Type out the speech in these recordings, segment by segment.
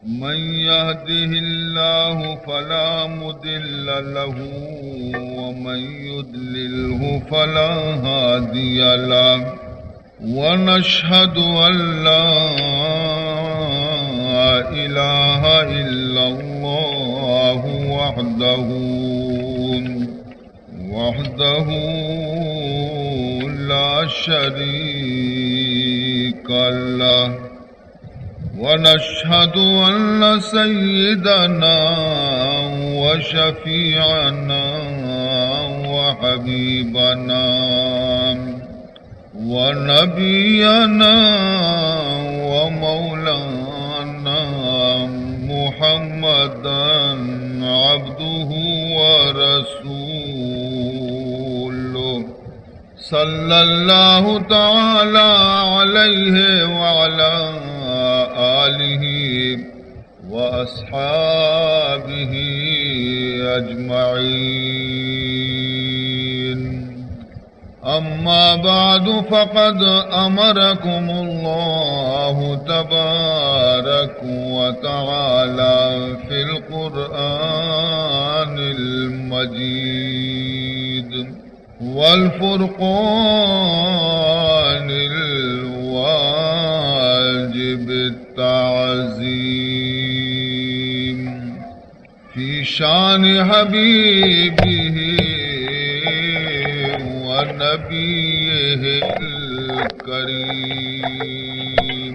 من يهده الله فلا مضل له، ومن يضلله فلا هادي له. ونشهد أن لا إله إلا الله وحده، وحده لا شريك له. ونشهد أن سيدنا وشفيعنا وحبيبنا ونبينا ومولانا محمدا عبده ورسوله، صلى الله تعالى عليه وعلى آله وأصحابه أجمعين. أما بعد، فقد أمركم الله تبارك وتعالى في القرآن المجيد والفرقان الواجب التعظيم في شان حبيبه ونبيه الكريم.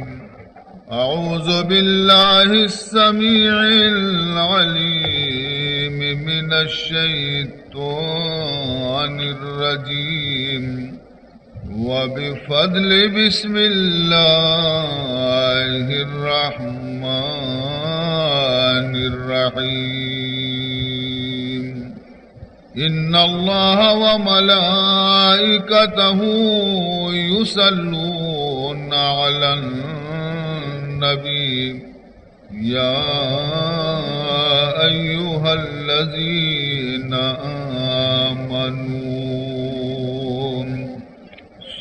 أعوذ بالله السميع العليم من الشيطان الرجيم. وبفضل بسم الله الرحمن الرحيم. إن الله وملائكته يصلون على النبي، يا أيها الذين آمنوا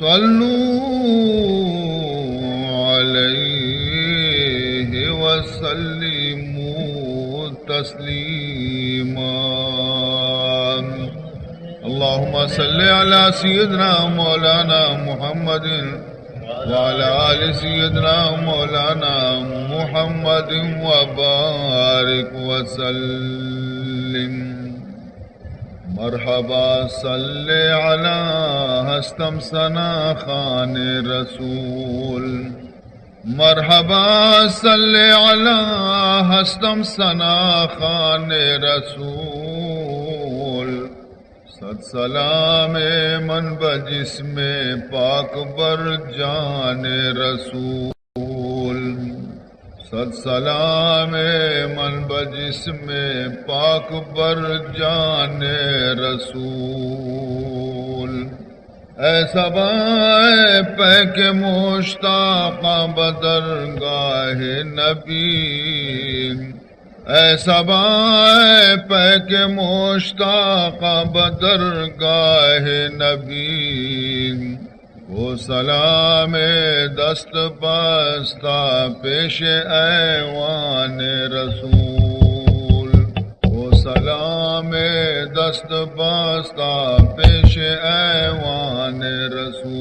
صلوا عليه وسلموا تسليما. اللهم صل على سيدنا مولانا محمد وعلى آل سيدنا مولانا محمد وبارك وسلم. مرحبا صل على هستم ثنا خوان رسول. مرحبا صل على هستم ثنا خوان رسول. صد سلام من بہ جسم پاک بر جان رسول. صد سلام من بہ جسم پاک بر جان رسول. اے صبا، اے پیک مشتاقاں بہ درگاہ نبی. اے صبا، اے پیک مشتاقاں بہ درگاہ نبی، گو سلام دست بستا پیش ایوان رسول. گو سلام دست بستا پیش ایوان رسول.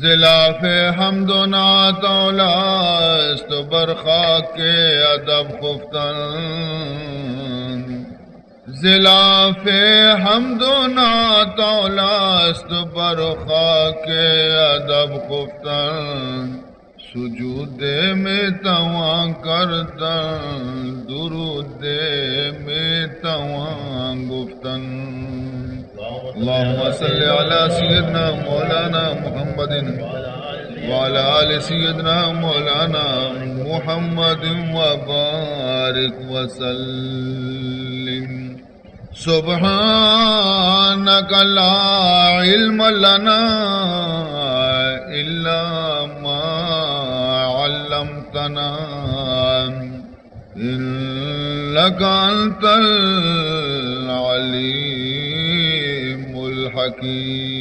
ز لاف حمد و نعت اولی است بر خاک ادب خفتن. ز لاف حمد و نعت اولی است بر خاک ادب خفتن. سجود می توان کردن، درود می توان گفتن. اللهم صل على سيدنا مولانا محمد وعلى آل سيدنا مولانا محمد وبارك وسلم. سبحانك لا علم لنا إلا ما علمتنا، إنك أنت العليم الحكيم.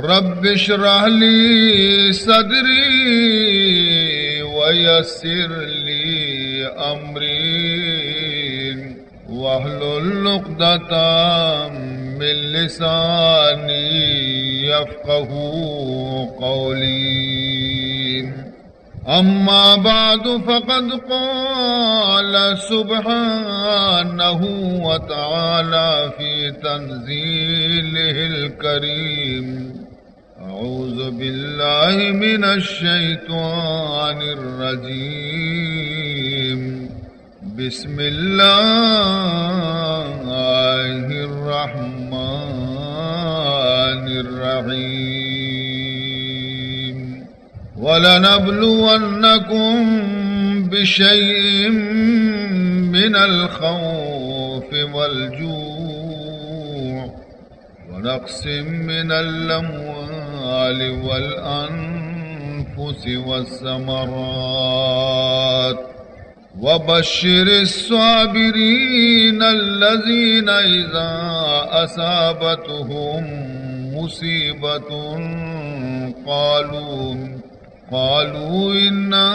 رب اشرح لي صدري ويسر لي أمري واحلل عقدة من لساني يفقه قولي. أما بعد، فقد قال سبحانه وتعالى في تنزيله الكريم: أعوذ بالله من الشيطان الرجيم. بسم الله الرحمن الرحيم. ولنبلونكم بشيء من الخوف والجوع ونقص من الأموال والأنفس والثمرات وبشر الصابرين الذين إذا أصابتهم مصيبة قالوا، قالوا إنا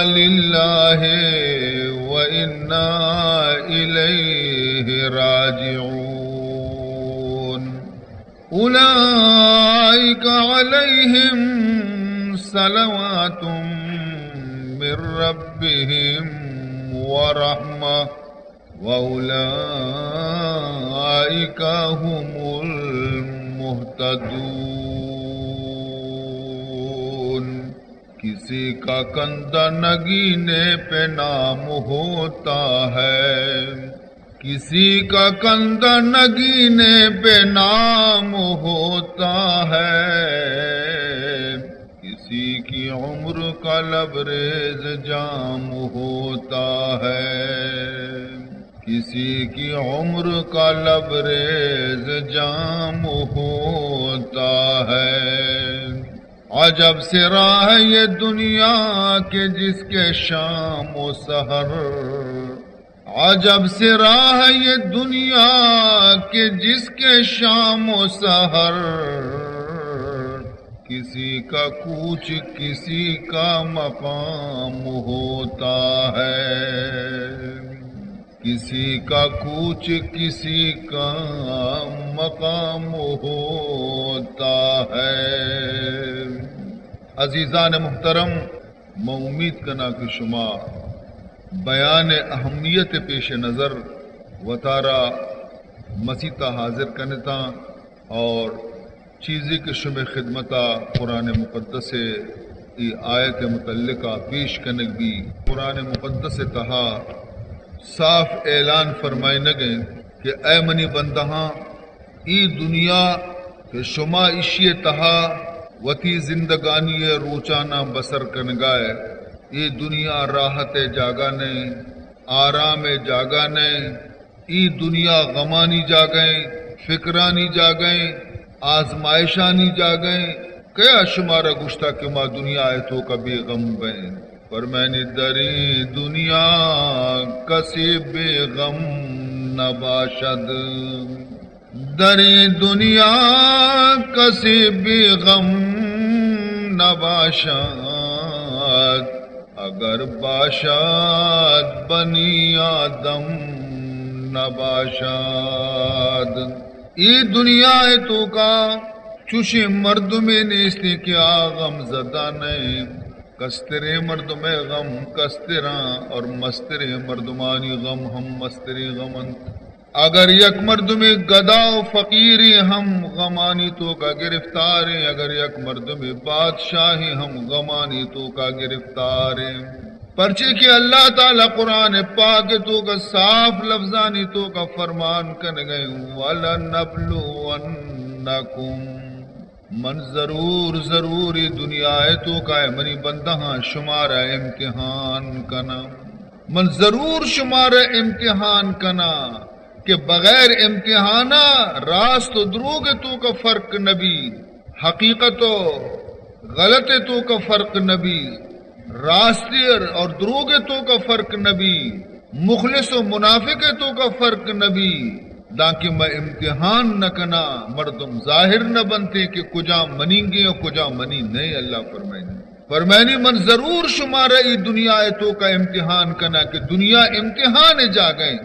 لله وإنا إليه راجعون. أولئك عليهم صلوات من ربهم ورحمة وأولئك هم المهتدون. کسی کا کندہ نگینے پہ نام ہوتا ہے، کسی کا کندہ نگینے پہ نام ہوتا ہے، کسی کی عمر کا لبریز جام ہوتا ہے، کسی کی عمر کا لبریز جام ہوتا ہے۔ عجب سرا ہے یہ دنیا کہ جس کے شام و سحر، عجب سرا ہے یہ دنیا کہ جس کے شام و سحر، کسی کا کوچ کسی کا مقام ہوتا ہے، کسی کا کوچ کسی کا مقام ہوتا ہے۔ عزیزان محترم، من امید کناں کہ شما بیان اہمیت پیش نظر وتارا مسیت ءَ حاضر کنتاں اور چیزے کہ شمئے خدمت ءَ قرآن مقدس ءِ اے آیت ءِ متعلق ءَ پیش کنگ بی۔ قرآن مقدس ءِ تہا صاف اعلان فرمائینگ انت کہ اے منی بندہاں، اے دنیا کہ شما ایشی ءِ تہا وتی زندگانی ءِ روچاناں بسر کنگائے، اے دنیا راحت ءِ جاگہ نہ انت، آرام ءِ جاگہ نہ انت، اے دنیا غمانی جاگہ انت، فکرانی جاگہ انت، آزمائشانی جاگہ انت۔ کیا شمارا گوشتا کہ ما دنیا ءِ توکا بے غم بئیں؟ فرمائنی، دریں دنیا کسی بے غم نباشد۔ دریں دنیا کسی بے غم نباشد، اگر باشد بنی آدم نباشد۔ اے دنیا ءِ توکا چوشیں مردمے نیست کہ آ غم زدہ نہ انت۔ کستریں مردمے غم کستراں اور مستریں مردمانی غم ہم مستریں غم انت۔ اگر یک مردمے گدا و فقیرے ہم غمانی توکا گرفتاریں، اگر یک مردمے بادشاہے ہم غمانی توکا گرفتاریں۔ پرچے کہ اللہ تعالی قرآن پاک توکا صاف لفظانی توکا فرمان کنگئے، وَلَنَبْلُوَنَّكُمْ، من ضرور، ضرور اے دنیا ءِ توکا اے منی بندہاں شمارا امتحان کناں۔ من ضرور شمارا امتحان کناں کہ بغیر امتحانا راست و دروگ ءِ توکا فرق نبی، حقیقت و غلط ءِ توکا فرق نبی، راستی اور دروگ ءِ توکا فرق نبی، مخلص و منافق ءِ توکا فرق نبی۔ دانکہ من امتحان نہ کناں، مردم ظاہر نہ بنتے کہ کجام منیگیں و کجام منی نئے۔ اللہ فرمائنی، فرمائنی، من ضرور شمارا ای دنیا ء توکا امتحان کناں کہ دنیا امتحان ء جاگہ ایں،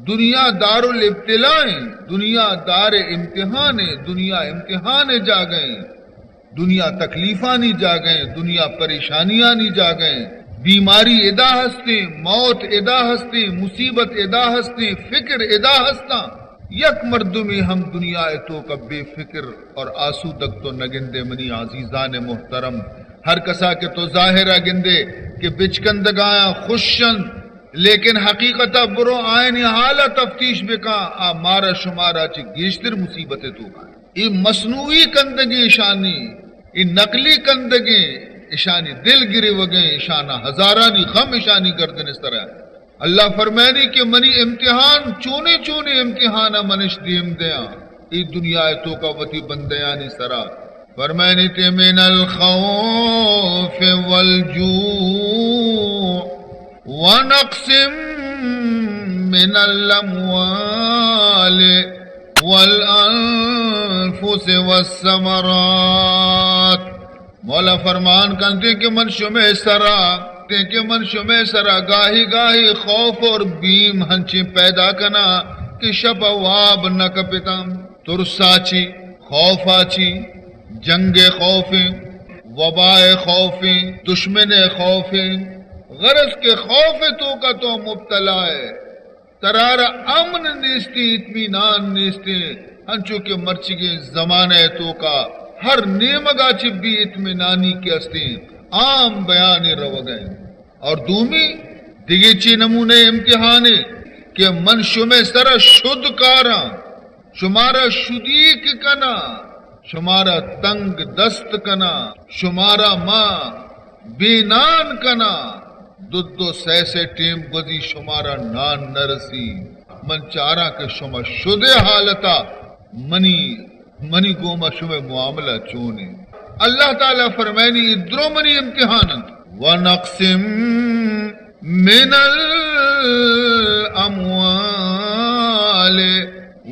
دنیا دار الابتلاء ایں، دنیا دار امتحان ایں، دنیا امتحان ء جاگہ ایں۔ دنیا تکلیفانی جاگہ ایں، دنیا پریشانیانی جاگہ ایں، بیماری ادا ہستیں، موت ادا ہستیں، مصیبت ادا ہستیں، فکر ادا ہستاں۔ یک مردمے ہم دنیا ء توکا بے فکر اور آسودگ تو نہ گندے۔ منی عزیزان محترم، ہر کسا کہ تو ظاہرا گندے کہ بچکندگایاں خوش انت، لیکن حقیقتا برو آئینی حالا تفتیش بکاں، آ مارا شمارا چہ گیشتر مصیبت ء توکا۔ اے مصنوعی کندگیں اشانی، اے نقلی کندگیں اشانی، دل گریوگیں اشانا، ہزارانی غم اشانی گردن سرا۔ اللہ فرمائنی کہ منی امتحان چونیں چونیں امتحان ء منش دیم دیاں اے دنیا ء توکا وتی بندیانی سرا۔ فرمائنی تے من الخوف والجوع ونقص من الاموال والانفس والثمرات۔ مولا فرمان کنتے کہ من شمے سرا، تے کہ من شمے سرا گاہی گاہی خوف اور بیم ہنچیں پیدا کنا کہ شپ واب نہ کپتاں۔ ترسا چی، خوفا چی، جنگ خوفیں، وبا خوفیں، دشمن خوفیں، غرض کہ خوف توکا تو مبتلا ہے۔ ترارا امن نیستیں، اطمینان نیستیں، انچو کہ مرچیگیں زمانہ ء توکا ہر نیمگا چہ بے اطمینانی کہ استیں، عام بیان روگ ء انت۔ اور دومی دگہ چی نمونہ امتحانے کہ من شمے سرا شد کاراں، شمارا شدیک کناں، شمارا تنگ دست کناں، شمارا ما بے نان کناں، دو دو سہ سہ ٹیم گوزی شمارا نان نہ رسی۔ من چاراں کہ شما شدے حالتا منی، منی گوما شمے معاملہ چونیں۔ اللہ تعالی فرمائنی، ادرو منی امتحان انت۔ ونقص من الاموال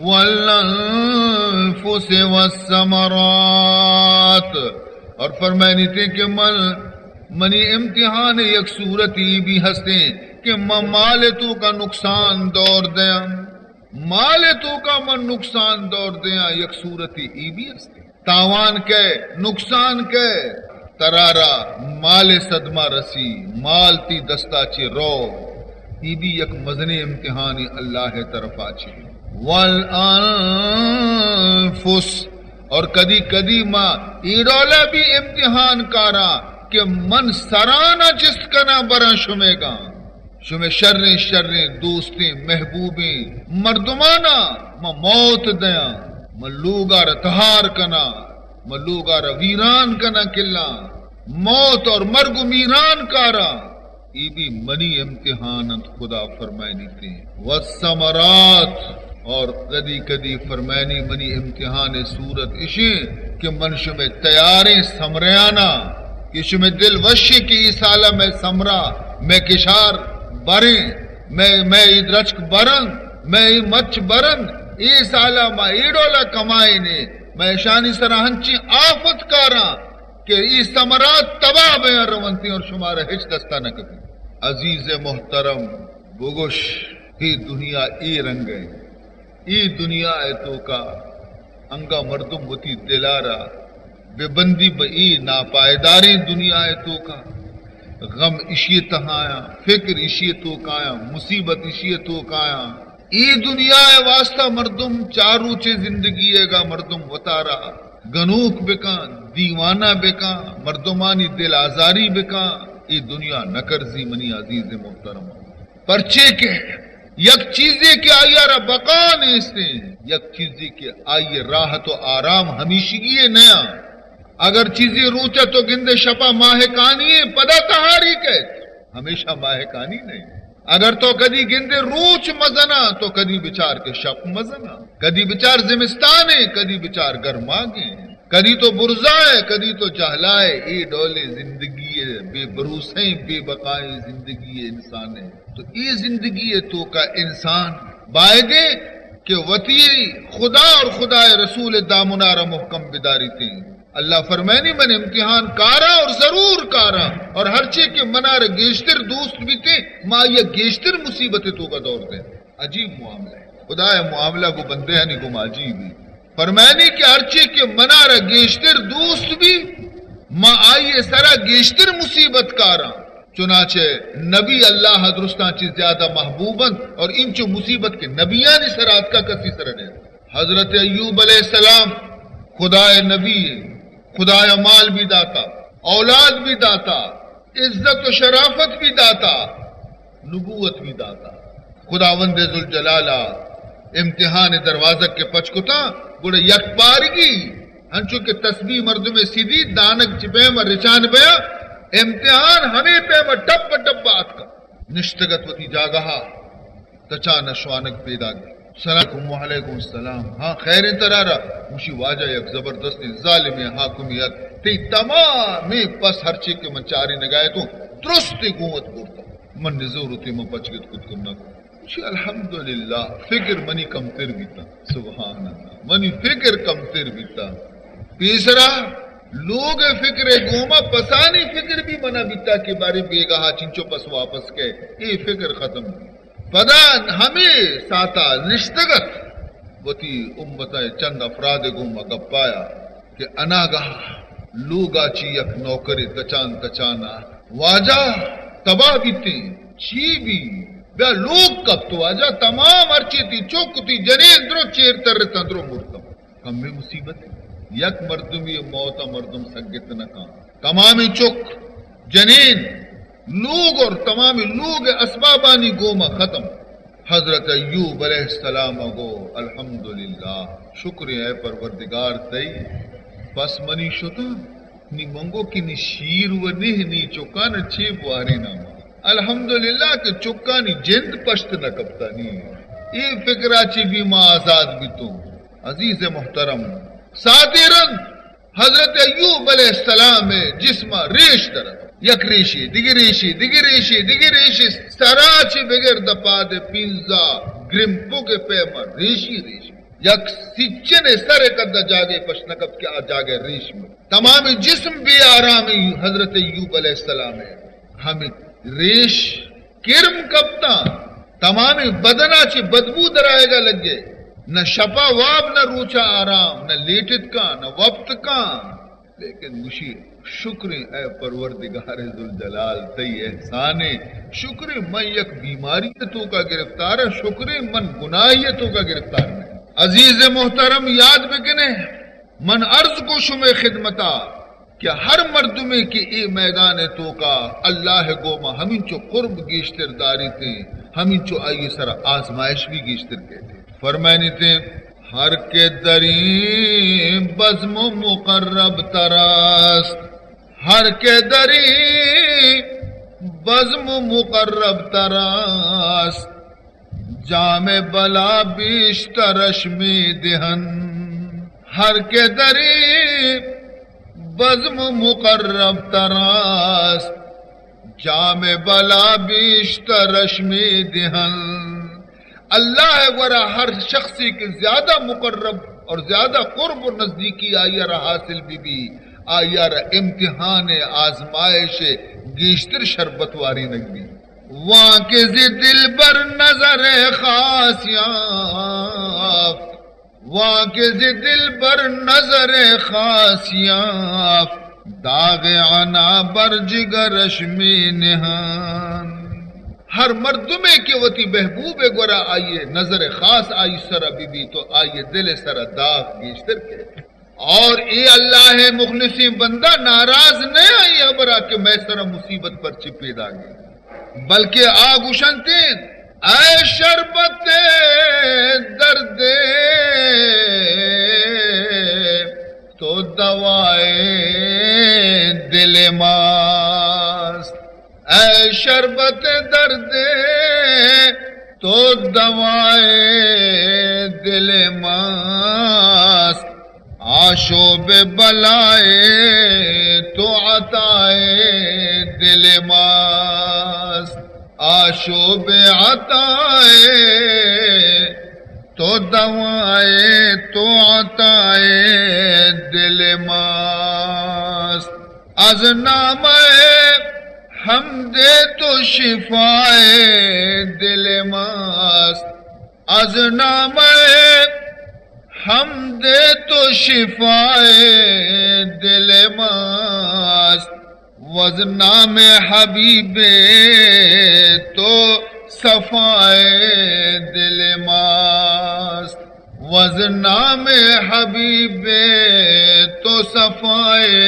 والانفس والثمرات۔ اور فرمائنی تے کہ من، منی امتحان یک صورت ای بھی ہستیں کہ من مال توکا نقصان دور دیاں، مال توکا من نقصان دور دیاں، یک صورت ای بھی ہستیں۔ تاوان کئے، نقصان کئے، ترارا مال صدمہ رسی، مال تی دستا چہ رو، ای بھی یک مزنیں امتحانی اللہ طرفا چہ۔ والانفس، اور کدی کدی ما ای ڈولا بھی امتحان کاراں کہ من سرانا چست کناں براں شمیگاں۔ شمے شریں شریں دوستیں محبوبیں مردمانا من موت دیاں، من لوگا را تہار کناں، من لوگا را ویران کناں کلاں، موت اور مرگ و میران کاراں۔ ای بھی منی امتحان انت، خدا فرمائنی تے۔ والثمرات، اور کدی کدی فرمائنی منی امتحان صورت اشیں کہ من شمے تیاریں سمریانا کہ شمے دل وشیں کہ ای سالا مئے سمرا، مئے کشار بریں، مئے، مئے ای درچک برن، مئے ای مچ برن، ای سالا ما ای ڈولا کمائینے، مئے اشانی سرا ہنچیں آفت کاراں کہ ای ثمرات تباہ بیاں رونتیں اور شمارا ہچ دستا نہ کپی۔ عزیز محترم، بگوش، ای دنیا ای رنگ ہے۔ ای دنیا ء توکا انگا مردم وتی دلارا بہ بندی بہ ای ناپائیداریں دنیا ء توکا، غم اشی ء تہایاں، فکر اشی ء توکایاں، مصیبت اشی ء توکایاں۔ ای دنیا ء واسطہ مردم چار روچے زندگی ء گا مردم وتارا گنوک بکاں، دیوانہ بکاں، مردمانی دل آزاری بکاں۔ ای دنیا نہ کرزی منی عزیز محترم۔ پرچے کہ یک چیزے کہ آئی ء را بقا نیستیں، یک چیزے کہ آئی ء راحت و آرام ہمیشگی ء نیاں۔ اگر چیزے روچ ء تو گندے شپا ماہکانی ء پدا تہاری کئیت، ہمیشہ ماہکانی نہیں۔ اگر تو کدی گندے روچ مزنا تو کدی بچار کہ شپ مزنا، کدی بچار زمستان ء، کدی بچار گرماگ ء۔ کدی تو برزا ئے، کدی تو جہلا ئے، اے ڈولیں زندگی ئے، بے بھروسیں، بے بقائیں زندگی ئے انسان ئے۔ تو اے زندگی ئے توکا انسان بایدیں کہ وتی خدا اور خدا ءِ رسول ءِ دامنا را محکم بداریت۔ اللہ فرمائنی، من امتحان کاراں اور ضرور کاراں، اور ہرچے کہ منارا گیشتر دوست بیت، ما آئی ءَ گیشتر مصیبت ءِ توکا دور دیں۔ عجیب معاملہ ہے۔ خدا ءِ معاملہ گوں بندیانی گوما عجیب ہے۔ فرمائنی کہ ہرچے کہ منارا گیشتر دوست بی، ما آئی ءِ سرا گیشتر مصیبت کاراں۔ چنانچہ نبی اللہ ءَ درستاں چہ زیادہ محبوب انت، اور انچو مصیبت کہ نبیانی سرا اتکا کسی سرا نیت۔ حضرت ایوب علیہ السلام خدا ءِ نبی ہے، خدا ءَ مال بھی داتا، اولاد بھی داتا، عزت و شرافت بھی داتا، نبوت بھی داتا۔ خداوند ذوالجلال ءَ امتحان ءِ دروازگ کہ پچ کتاں، گڑا یک بارگی، انچو کہ تسبیح مردم ءِ سیدی دانگ چہ پیم ءَ رچان بیا، امتحان ہمے پیم ءَ ٹپ ٹپ ءَ اتکا۔ نشتگ ات وتی جاگہ ءَ، تچان ءَ شوانگ پیداک۔ سلام علیکم۔ وعلیکم السلام۔ ہاں، خیر انت ترا را؟ گوشی، واجہ، یک زبردستیں ظالمیں حاکمے ات، تئی تمامیں پس ہرچے کہ من چارینگا اتوں، درستیں گوں وت برتا۔ من نزور اتیں، من پچگت کت کم نہ کت۔ گوشی، الحمدللہ، فکر منی کمتر بیتا۔ سبحان اللہ، منی فکر کمتر بیتا۔ پیسرا لوگ ءِ فکر ءِ گوما پسانی فکر بھی منا بیتا کہ بارے بیگاہ ءَ چنچو پس واپس کئے، اے فکر ختم۔ پدا ہمے ساعتا نشتگ ات، وتی امت ءِ چند افراد ءِ گوما گپایا کہ اناگاہ لوگا چی یک نوکرے تچان تچانا، واجہ، تباہ بیتیں، چی بی؟ بیا لوگ کپت واجہ، تمام ہرچی تئی چک، تئی جنین درو چیر ترتاں، درو مرتاں۔ کمیں مصیبت، یک مردمی موت ءَ مردم سگت نہ کن۔ تمامیں چک، جنین، لوگ اور تمامیں لوگ ءِ اسبابانی گوما ختم۔ حضرت ایوب علیہ السلام ءَ گو، الحمدللہ، شکریں اے پروردگار تئی، پس منی شتاں، نی منگو کہ نی شیر و نہ نی چکان چے بواریناں۔ الحمدللہ کہ چکانی جند پشت نہ کپتانی۔ اے فکرا چی بھی ما آزاد بیتوں۔ عزیز محترم، ساعتے رند حضرت ایوب علیہ السلام ءِ جسم ءَ ریش در ات۔ یک ریشے، دگہ ریشے، دگہ ریشے، دگہ ریشے، سرا چہ بگر دپاد ءِ پینزا گرمپگ ءِ پیما ریشی ریش۔ یک سچن ءِ سر ءِ کد ءَ جاگہے پش نہ کپت کہ آ جاگہ ریش مہ۔ تمامیں جسم بے آرامیں حضرت ایوب علیہ السلام ءِ۔ ہمے ریش کرم کپتاں، تمامیں بدنا چہ بدبو درآیگا لگے۔ نہ شپا واب، نہ روچا آرام، نہ لیٹت کاں، نہ وپت کاں۔ لیکن گوشی، شکریں اے پروردگار ذوالجلال، تئی احسانے، شکریں من یک بیماری ءِ توکا گرفتاراں، شکریں من گناہی ءِ توکا گرفتار نہ۔ عزیز محترم، یاد بکنے، من عرض کو شمئے خدمتا کہ ہر مردمے کہ اے میدان ءِ توکا اللہ ءِ گوما ہمینچو قرب گیشتر داریت، ہمینچو آئی سرا آزمائش بھی گیشتر کیت۔ فرمائنیت، ہر کہ دریں بزم مقرب تر است، ہر کہ دریں بزم مقرب تر است، جام بلا بیشترش می‌دهند۔ ہر کہ دریں بزم مقرب تر است، جام بلا بیشترش می‌دهند۔ اللہ ءِ گورا ہر شخصے کہ زیادہ مقرب اور زیادہ قرب و نزدیکی آئی ءَ را حاصل بہ بی، آئی ءَ را امتحان ءِ آزمائش ءِ گیشتر شربت وارینگ بی۔ وانکہ ز دلبر نظر خاص یافت، وانکہ ز دلبر نظر خاص یافت، داغ عنا بر جگرش می‌نهند۔ ہر مردمے کہ وتی محبوب ءِ گورا آئی ءِ نظر خاص آئی سرا بہ بی تو آئی ءِ دل ءِ سرا داغ گیشتر کئیت۔ اور اے اللہ ءِ مخلصیں بندہ ناراض نہ آئی ہبرا کہ مئے سرا مصیبت پرچے پیداگی، بلکہ آ گوشنت، اے شربت درد تو دوائے دل ماست، اے شربت درد تو دوائے دل ماست، آشوب بلائے تو عطائے دل ماست، آشوب عطائے تو دوائے تو عطائے دل ماست. از نام حمد تو شفائے دل ماست. از نام حمد تو شفائے دل ماست. وز نام حبیب تو صفائے دل ماست. وز نام حبیب تو صفائے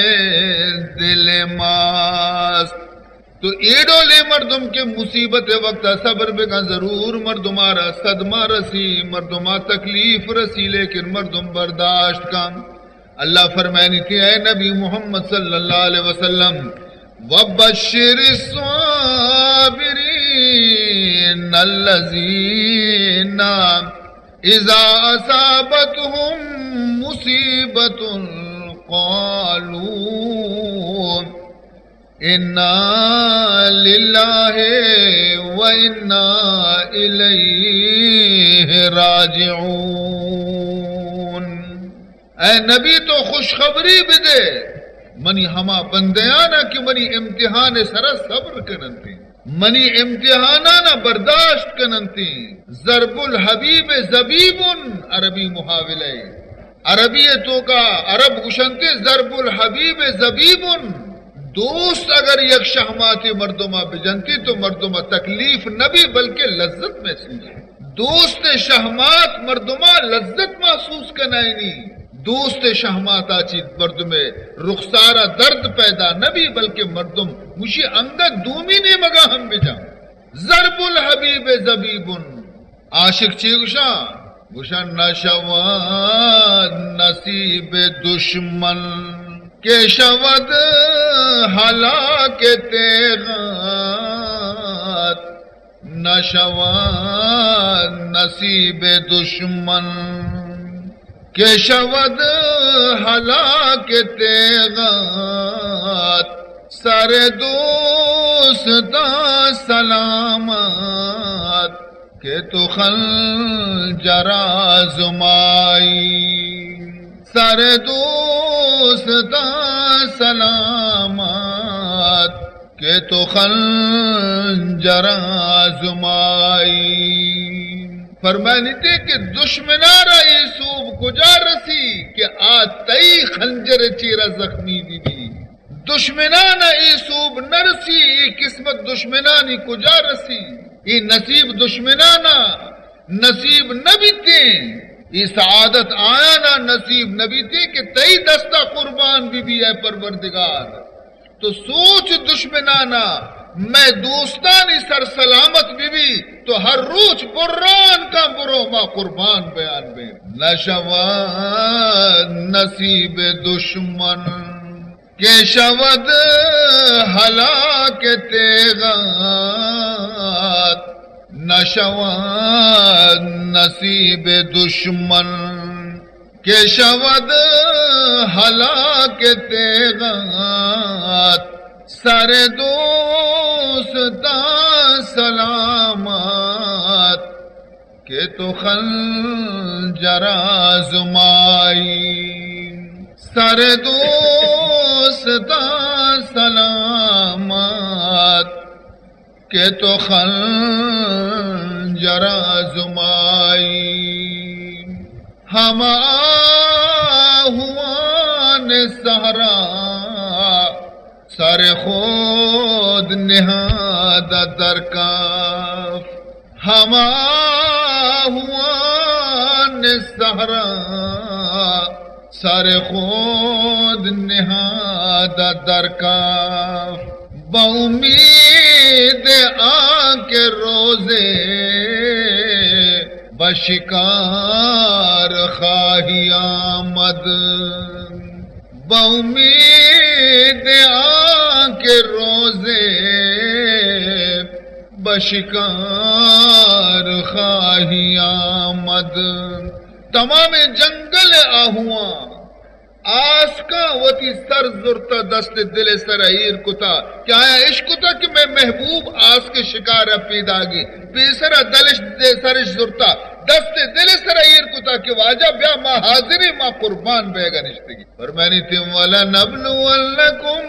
دل ماست. تو اے ڈولیں مردم کہ مصیبت ءِ وقت ءَ صبر بکن، ضرور مردم ءَ را صدمہ رسی، مردم ءَ تکلیف رسی، لیکن مردم برداشت کن. اللہ فرمائنی تھی، اے نبی محمد صلی اللہ علیہ وسلم، وبشر الصابرین الذین اذا اصابتهم مصیبة قالوا انا للہ و انا الیہ راجعون. اے نبی، تو خوشخبری بدے منی ہما بندیانا کہ منی امتحان سرا صبر کننتی، منی امتحانانا برداشت کننتی. ضرب الحبیب زبیب، عربی محاولہ. عربی توکا عرب گشنتے ضرب الحبیب زبیب. دوست اگر یک شہماتے مردما بجنتی تو مردما تکلیف نبی بلکہ لذت محسوس. دوست شہمات مردما لذت محسوس کنائنی. دوست شہماتا چی مردم رخسارا درد پیدا نبی بلکہ مردم مشی انگت دومی نیمگا ہم بجن. ضرب الحبیب زبیب. عاشق چی گشاں؟ گشاں نشود نصیب دشمن کہ شود ہلاک تیغت. نشود نصیب دشمن کہ شود ہلاک تیغت. سر دوستاں سلامت کہ تو خنجر آزمائی. سر دوستاں سلامت کہ تو خنجر آزمائی. فرمائنیتے کہ دشمنارا اے سوب کجا رسی کہ آ تئی خنجر چیرا زخمی بی بی. دشمنانا اے سوب نرسی، اے قسمت دشمنانی کجا رسی؟ اے نصیب دشمنانا نصیب نبیتیں، اے سعادت آیانا نصیب نبیتیں کہ تئی دستا قربان بی بی، اے پروردگار. تو سوچ دشمنانا، مئے دوستانی سر سلامت بہ بی، تو ہر روچ بران کن، برو ما قربان بیان بیں. نشود نصیب دشمن کہ شود ہلاک تیغت، نشود نصیب دشمن کہ شود ہلاک تیغت. سر دوستاں سلامت کہ تو خنجر آزمائی. سر دوستاں سلامت کہ تو خنجر آزمائی. ہما آہوان صحرا سر خود نہاد در کف. ہما آہوان صحرا سر خود نہاد در کف. با امید آنکہ روزے بشکار خواہی آمد. با امید آنکہ روزے بشکار خواہی آمد. تمام جنگل آہواں آسکاں وتی سر زرتا، دست دل سر ایر کتا کہ آیا اشکتا کہ مئے محبوب آسک شکار پیداگی، پیسرا دلش دے سرش زرتا، دست دل سر ایر کتا کہ واجہ بیا ما حاضریں، ما قربان بیگا نشتگی۔ فرمانی تے، "ولنبلونکم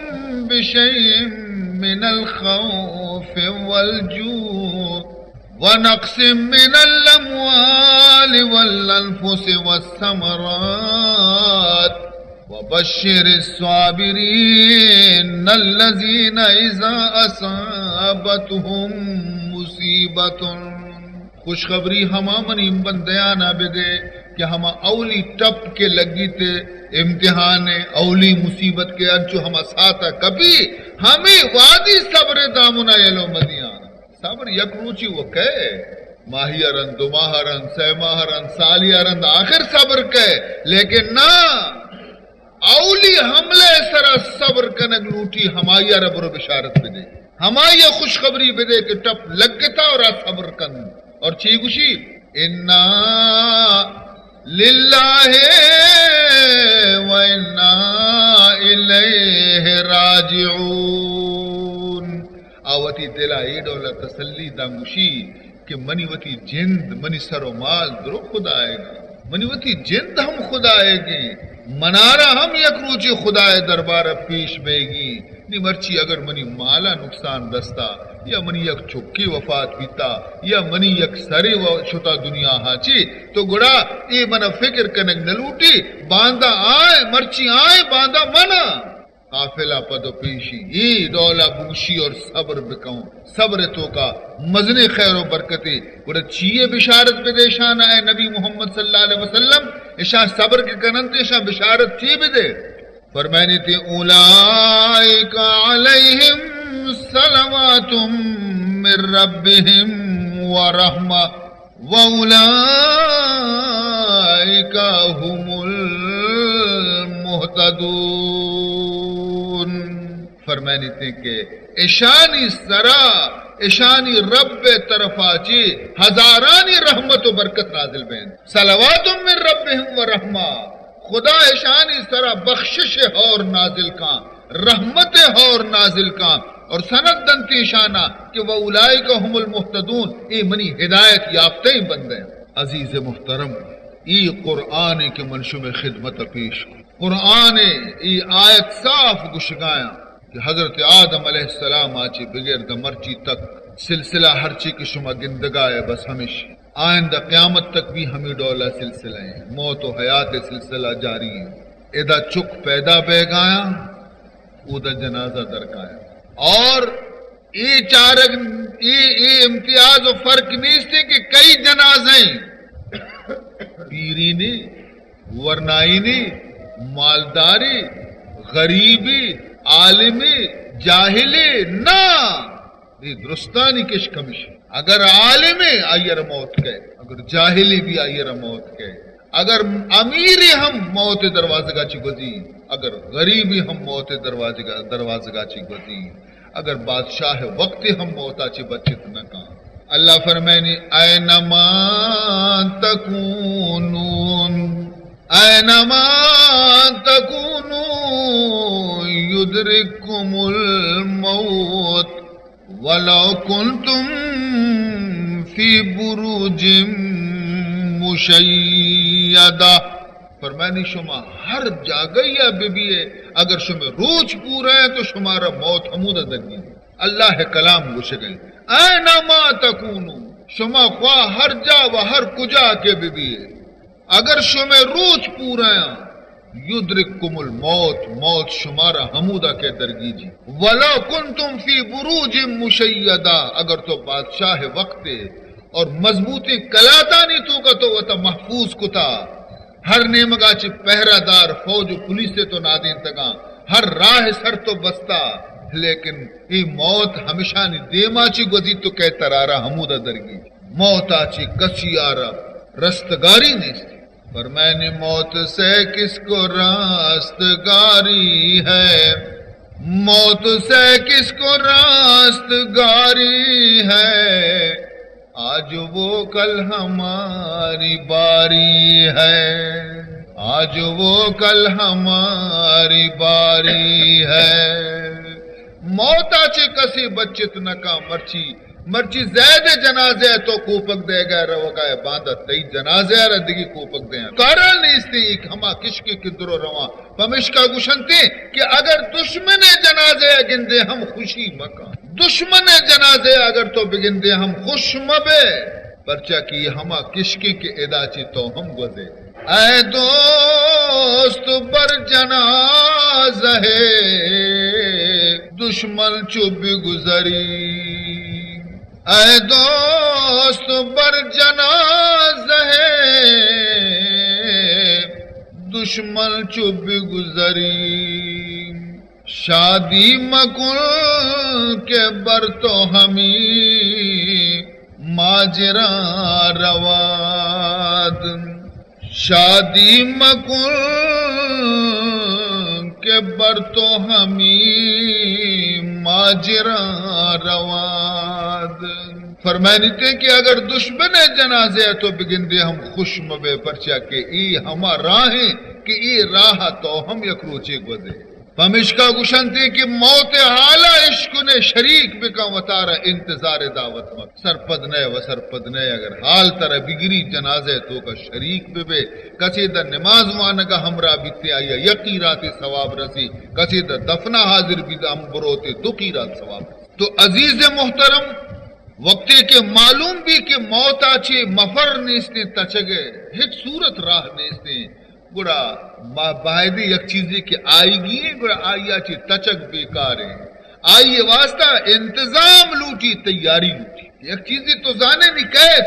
بشیء من الخوف والجوع ونقص من الاموال والانفس والثمرات وبشر الصابرین الذین اذا اصابتهم مصیبة۔" خوشخبری ہما منی بندیانا بدے کہ ہما اولی ٹپ کے لگیتے، امتحان، اولی مصیبت کے انچو ہما ساتا کپی، ہمے وادی صبر دامنا یلو مدیان۔ صبر یک روچی و کئے، ماہی رند، دو ماہ رند، سہ ماہ رند، سالی رند، آخر صبر کئے، لیکن نہ، اولی حملہ سرا صبر کنگ لوٹی، ہمائی را برو بشارت بدے، ہمائی خوشخبری بدے کہ ٹپ لگتا اور آ صبر کن۔ اور چی گوشی؟ انا للہ و انا الیہ راجعون۔ آ وتی دلا اے ڈولا تسلی داں گوشی کہ منی وتی جند، منی سر و مال درو خدائیگیں، منی وتی جند ہم خدائیگیں، منارا ہم یک روچے خدائے دربارا پیش بیگی۔ نی مرچی اگر منی مالا نقصان رستا یا منی یک چکی وفات بیتا یا منی یک سرے و شتا دنیا ہا چی، تو گڑا اے منا فکر کنگ نہ لوٹی، باندا آئے، مرچی آئے، باندا منا۔ قافلہ پد و پیشی، اے ڈولا بگوشی اور صبر بکن۔ صبر توکا مزنیں خیر و برکتے۔ گڑا چیئے بشارت بدے اشانا اے نبی محمد صلی اللہ علیہ وسلم؟ اشاں صبر کہ کننت، اشاں بشارت چی بدے؟ فرمائنی تے، اولئک علیہم صلوات من ربہم و رحمہ و اولئک هم المہتدون۔ فرمائنی تے کہ اشانی سرا، اشانی رب طرفا چی ہزارانی رحمت و برکت نازل بین۔ صلوات من ربہم و رحمہ، خدا اشانی سرا بخشش ہور نازل کاں، رحمت ہور نازل کاں، اور سند دنتی اشانا کہ و اولئک هم المہتدون، اے منی ہدایت یافتہ بندے۔ عزیز محترم، اے قرآن کہ من شمے خدمت پیش کن۔ قرآن ءِ اے آیت صاف گوشگایاں کہ حضرت آدم علیہ السلام آ چہ بگر داں مرچی تک سلسلہ ہرچی کہ شما گندگا ئے، بس ہمیش۔ آئندہ قیامت تک بھی ہمے ڈولا سلسلہ ایں، موت و حیات سلسلہ جاری ایں۔ ادا چک پیدا بیگایاں، اودا جنازہ درکایاں۔ اور اے چارگ، اے، اے امتیاز و فرق نیست کہ کئی جنازہ ایں، پیری نی، ورنائی نی، مالداری، غریبی، عالمی، جاہلی، نہ۔ اے درستانی کشک ہمیش۔ اگر عالمے، آئی را موت کئے، اگر جاہلی بھی، آئی را موت کئے، اگر امیرے ہم موت دروازگا چی گوزی، اگر غریبے ہم موت دروازگا، دروازگا چی گوزی، اگر بادشاہ وقت ہم موتا چی بچت نہ کاں۔ اللہ فرمائنی، اینما تکونون، اینما تکونون یدرککم الموت ولو کنتم فی بروج مشیدہ۔ فرمائنی، شما ہر جاگہ یا بہ بیئے، اگر شمے روچ پورا ایں تو شمارا موت ہمودا درگی۔ اللہ کلام گوشگئے، اینما تکونو، شما خواہ ہر جا و ہر کجا کہ بہ بیئے، اگر شمے روچ پورایاں، یدرککم الموت، موت شمارا ہمودا کہ درگیجی۔ ولو کنتم فی بروج مشیدہ، اگر تو بادشاہ وقت اور مضبوطیں کلاتانی توکا تو وتا محفوظ کتا، ہر نیمگا چی پہرہ دار فوج و پولیس تو نادینتگاں، ہر راہ سر تو بستا، لیکن اے موت ہمشانی دیما چی گوزی تو کہ ترارا ہمودا درگیجی۔ موتا چی کسی آرا رستگاری نیست۔ فرمائنی، موت سے کس کو رستگاری ہے، موت سے کس کو رستگاری ہے، آج وہ کل ہماری باری ہے۔ آج وہ کل ہماری باری ہے۔ موت ءَ چہ کسے بچت نہ کن، مرچی، مرچی زید ءِ جنازہ ءَ تو کوپگ دئیگ ءَ روگ ءَ ئے، باندا تئی جنازہ ءَ را دگہ کوپگ دیاں۔ کارا نیستیں، اے ہما کشکے کہ درو رواں۔ پمیشکا گوشنتے کہ اگر دشمن ءِ جنازہ ءَ گندے ہم خوشی مکن۔ دشمن ءِ جنازہ ءَ اگر تو بگندے ہم خوش مبے، پرچا کہ اے ہما کشکے کہ ادا چہ تو ہم گوزے۔ اے دوست، بر جنازہ دشمن چو بگذری، اے دوست، بر جنازہ دشمن چو بگذری، شادی مکن کہ بر تو ہمی ماجراں رواد۔ شادی مکن کہ بر تو ہمی ماجراں رواد۔ فرمائنیتے کہ اگر دشمن ءِ جنازہ ءَ تو بگندے ہم خوش مبے، پرچا کہ اے ہما راہ ایں کہ اے راہ ءَ تو ہم یک روچے گوزے۔ پمیشکا گوشنتے کہ موت ءِ حالا اشکنے، شریک بکن، وتارا انتظار ءِ دعوت مکن۔ سرپد نئے و سرپد نئے، اگر حال ترا بگری، جنازہ ءِ توکا شریک ببے، کسے دا نماز وانگا ہمراہ بیتے، آئیا یک قیراتے ثواب رسی، کسے دا دفنا حاضر بیت، ہم بروتے دو قیرات ثواب رسی۔ تو عزیز محترم، وقتے کہ معلوم بی کہ موت ءَ چہ مفر نیستیں، تچگ ءِ ہچ صورت راہ نیستیں، گڑا ما بایدیں یک چیزے کہ آئیگی ایں، گڑا آئیا چہ تچگ بیکار ایں۔ آئی واسطہ انتظام لوٹی، تیاری لوٹی۔ یک چیزے تو زانے نی کئیت،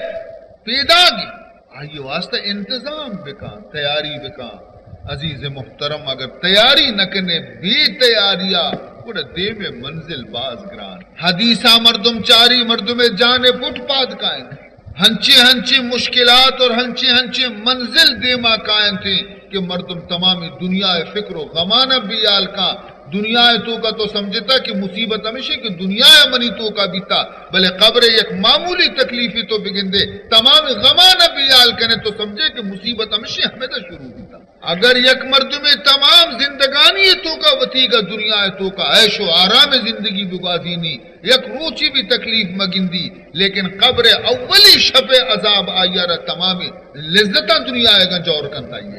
پیداگ ایں، آئی واسطہ انتظام بکن، تیاری بکن۔ عزیز محترم، اگر تیاری نہ کنے، بے تیاریا، گڑا دیم ءِ منزل باز گران۔ حدیثا مردم چاری، مردم ءِ جان ءِ پٹ پاد کائنت۔ ہنچیں ہنچیں مشکلات اور ہنچیں ہنچیں منزل دیما کائنت ایں کہ مردم تمامی دنیا ءِ فکر و غمانا بیال کاں۔ دنیا ءِ توکا تو سمجھتا کہ مصیبت ہمیشیں کہ دنیا ءَ منی توکا بیتا، بلے قبر ءِ یک معمولی تکلیفے تو بگندے، تمامی غمانا بیال کنے، تو سمجھے کہ مصیبت ہمیشیں ہمیدا شروع بیتا۔ اگر یک مردمے تمام زندگانی ءِ توکا وتیگا دنیا ءِ توکا عیش و آرام ءِ زندگی بگوازینی، یک روچے بھی تکلیف مگندی، لیکن قبر ءِ اولی شپ ءِ عذاب آئیا را تمام لذتاں دنیا ءَ گاں جور کنت آئی ءَ۔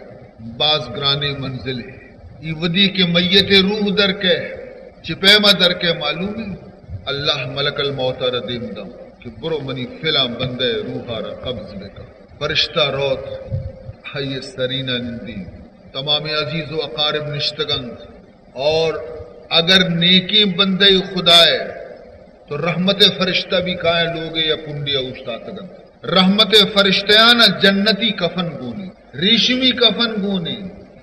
باز گرانیں منزلے۔ اے وھدی کہ میت ءِ روح درکئے، چہ پیما درکئے معلوم ایں؟ اللہ ملک الموت ءَ را دیم داں کہ برو منی فلاں بندہ ءِ روح ءَ را قبض بکن۔ فرشتہ روت، آئی ءِ سرینا نندی، تمام عزیز و اقارب نشتگ انت، اور اگر نیکیں بندہ خدا ءِ تو رحمت ءِ فرشتہ بھی کائیں لوگے یا کنڈے ءَ اوشتاتگ انت۔ رحمت ءِ فرشتیانا جنتی کفن گونی، ریشمی کفن گونی،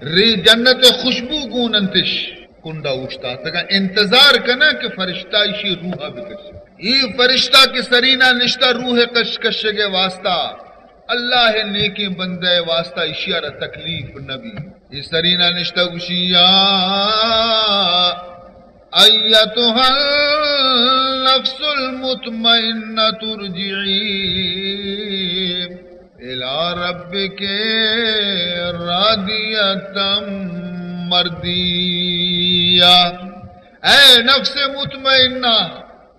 ری-، جنت ءِ خوشبو گون انتش۔ کنڈا اوشتاتگاں، انتظار کناں کہ فرشتہ ایشی روح ءَ بکشی۔ اے فرشتہ کہ سرینا نشتہ روح ءِ کش کشگ ءِ واسطہ، اللہ ءِ نیکیں بندہ ءِ واسطہ ایشی ءَ را تکلیف نہ بی۔ اے سرینا نشتہ گوشی، یا ایتها النفس المطمئنة ارجعی الی ربک راضیة مرضیة۔ اے نفس مطمئنہ،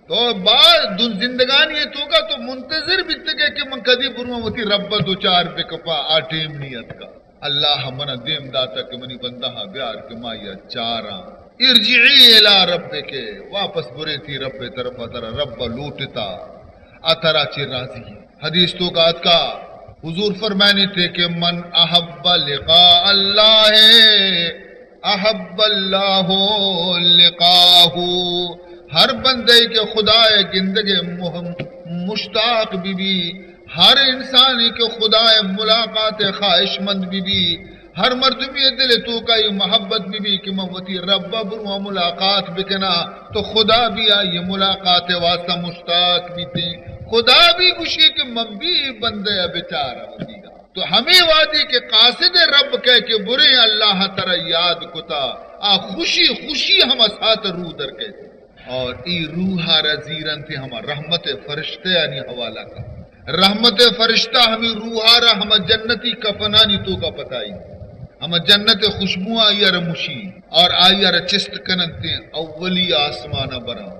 تو باز دن زندگانی ءِ توکا تو منتظر بیتگے کہ من کدی برواں وتی رب ءَ دوچار بکپاں، آ ٹیم نی اتکا۔ اللہ منا دیم داتا کہ منی بندہ ءَ بیار کہ ما آئی ءَ چاراں۔ ارجعی الی ربک، واپس برے تئی رب ءِ طرفا، ترا رب ءَ لوٹتا، آ ترا چہ راضی ایں۔ حدیث توکا اتکا، حضور فرمائنیتے کہ من احب لقاء اللہ احب اللہ لقاءہ۔ ہر بندے کہ خدا ءِ گندگ ءِ مہم-، مشتاق بہ بی، ہر انسانے کہ خدا ءِ ملاقات ءِ خواہش مند بہ بی، ہر مردمے ءِ دل ءِ توکا اے محبت بہ بی کہ من وتی رب ءَ برواں ملاقات بکناں، تو خدا بھی آئی ءِ ملاقات ءِ واسطہ مشتاق بیتیں۔ خدا بھی گوشی کہ من بھی اے بندے ءَ بچاراں وتیگا۔ تو ہمے وہدی کہ قاصد رب کئے کہ بریں اللہ ترا یاد کتا، آ خوشی خوشی ہما ساعت روح در کئیت۔ اور اے روح ءَ را زیرنت ہما رحمت ءِ فرشتیانی حوالہ کا۔ رحمت ءِ فرشتہ ہمے روح ءَ را ہما جنتی کفنانی توکا پتائی۔ ہما جنت ءِ خوشبو آئی ءَ را مشی اور آئی ءَ را چست کننتیں، اولی آسمان ءَ براں۔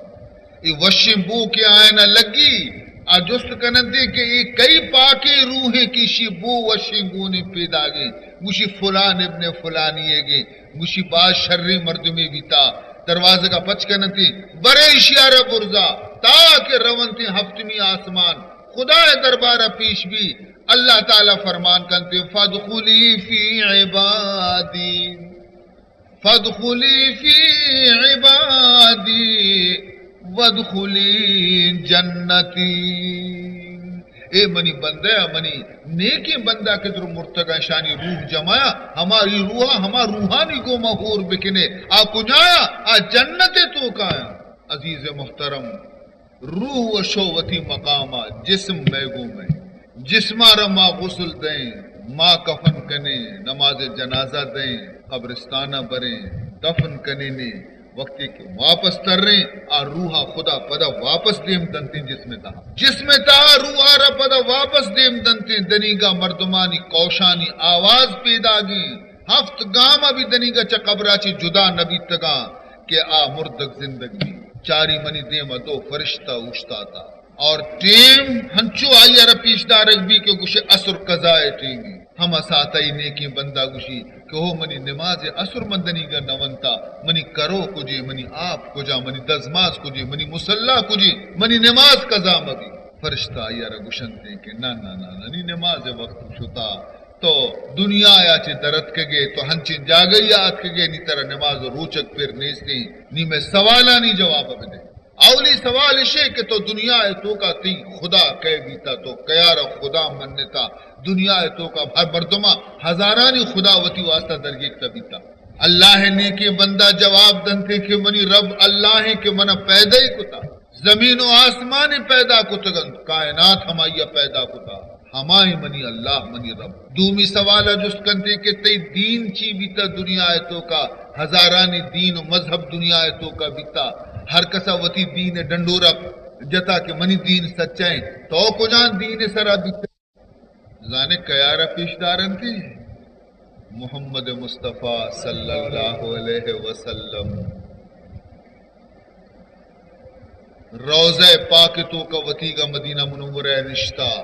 اے وشیں بو کہ آیان ءَ لگی، آ جست کننتیں کہ اے کئی پاکیں روحیں کہ ایشی بو وشیں گونیں پیداگیں، گوشی فلان ابن فلانی ئیگیں، گوشی باز شریں مردمے بیتا، دروازگ ءَ پچ کننتیں، برے ایشی ءَ را برزا، تاکہ رونتیں ہفتمی آسمان، خدا ءِ دربار ءَ پیش بی، اللہ تعالی فرمان کنتیں، فادخلی فی عبادی، فادخلی فی عبادی وادخلی جنتی۔ اے منی بندہ، منی نیکیں بندہ کہ در مرتگاں، اشانی روح جمایا، ہما ای روحا، ہما روحانی گوما ہور بکنے، آ کجایا؟ آ جنت ءِ توکایا۔ عزیز محترم، روح و شو وتی مقام ءَ، جسم مئے گومیں۔ جسم ءَ را ما غسل دئیں، ما کفن کنیں، نماز جنازہ دئیں، قبرستان ءَ بریں، دفن کنیں نے۔ وقتی کہ واپس تریں، آ روح ءَ خدا پدا واپس دیم دنتیں جسم ءِ تہا۔ جسم ءِ تہا روح ءَ را پدا واپس دیم دنتیں۔ دنیگا مردمانی کوشانی آواز پیداگیں۔ ہفت گام ءَ بھی دنیگا چہ قبر ءَ چہ جدا نہ بیتگاں کہ آ مردگ زندگ بی۔ چاری منی دیم ءَ دو فرشتہ اوشتاتا۔ اور ٹیم ہنچو آئی ءَ را پیش دارگ بی کہ گوشے عصر قضا ءِ ٹیمی۔ ہما ساعت ءَ اے نیکیں بندہ گوشی کہ ہو منی نماز عصر من دنیگا نہ ونتا، منی کرو کجے، منی آپ کجا، منی دزماز کجے، منی مصلی کجے، منی نماز قضا مہ بی۔ فرشتہ آئی ءَ را گوشنتیں کہ نہ، نہ، نہ، نہ، نی نماز ءِ وقت شتا، تو دنیا ءَ چہ در اتکگے، تو ہنچیں جاگہے ءَ اتکگے، نی ترا نماز و روچگ پر نیستیں، نی مئے سوالانی جواب بدے۔ اولی سوال اشے کہ تو دنیا ءِ توکا تئی خدا کئے بیتا، تو کیا را خدا منتا؟ دنیا ءِ توکا ہر مردما ہزارانی خدا وتی واسطہ درگیکتا بیتا۔ اللہ ءِ نیکیں بندہ جواب دنتے کہ منی رب اللہ ایں کہ منا پیدا ئی کتا، زمین و آسمان پیدا کتگ انت، کائنات ہمائی ءَ پیدا کتا۔ ہمائیں منی اللہ، منی رب۔ دومی سوال ءَ جست کنتے کہ تئی دین چی بیتا دنیا ءِ توکا؟ ہزارانی دین و مذہب دنیا ءِ توکا بیتا، ہر کسا وتی دین ءِ ڈنڈورا جتا کہ منی دین سچا ایں۔ تو کجام دین ءِ سرا بیتا؟ زانے کیا را پیش دارنتے؟ محمد مصطفی صلی اللہ علیہ وسلم۔ روضہ پاک توکا وتیگا مدینہ منورہ نشتا۔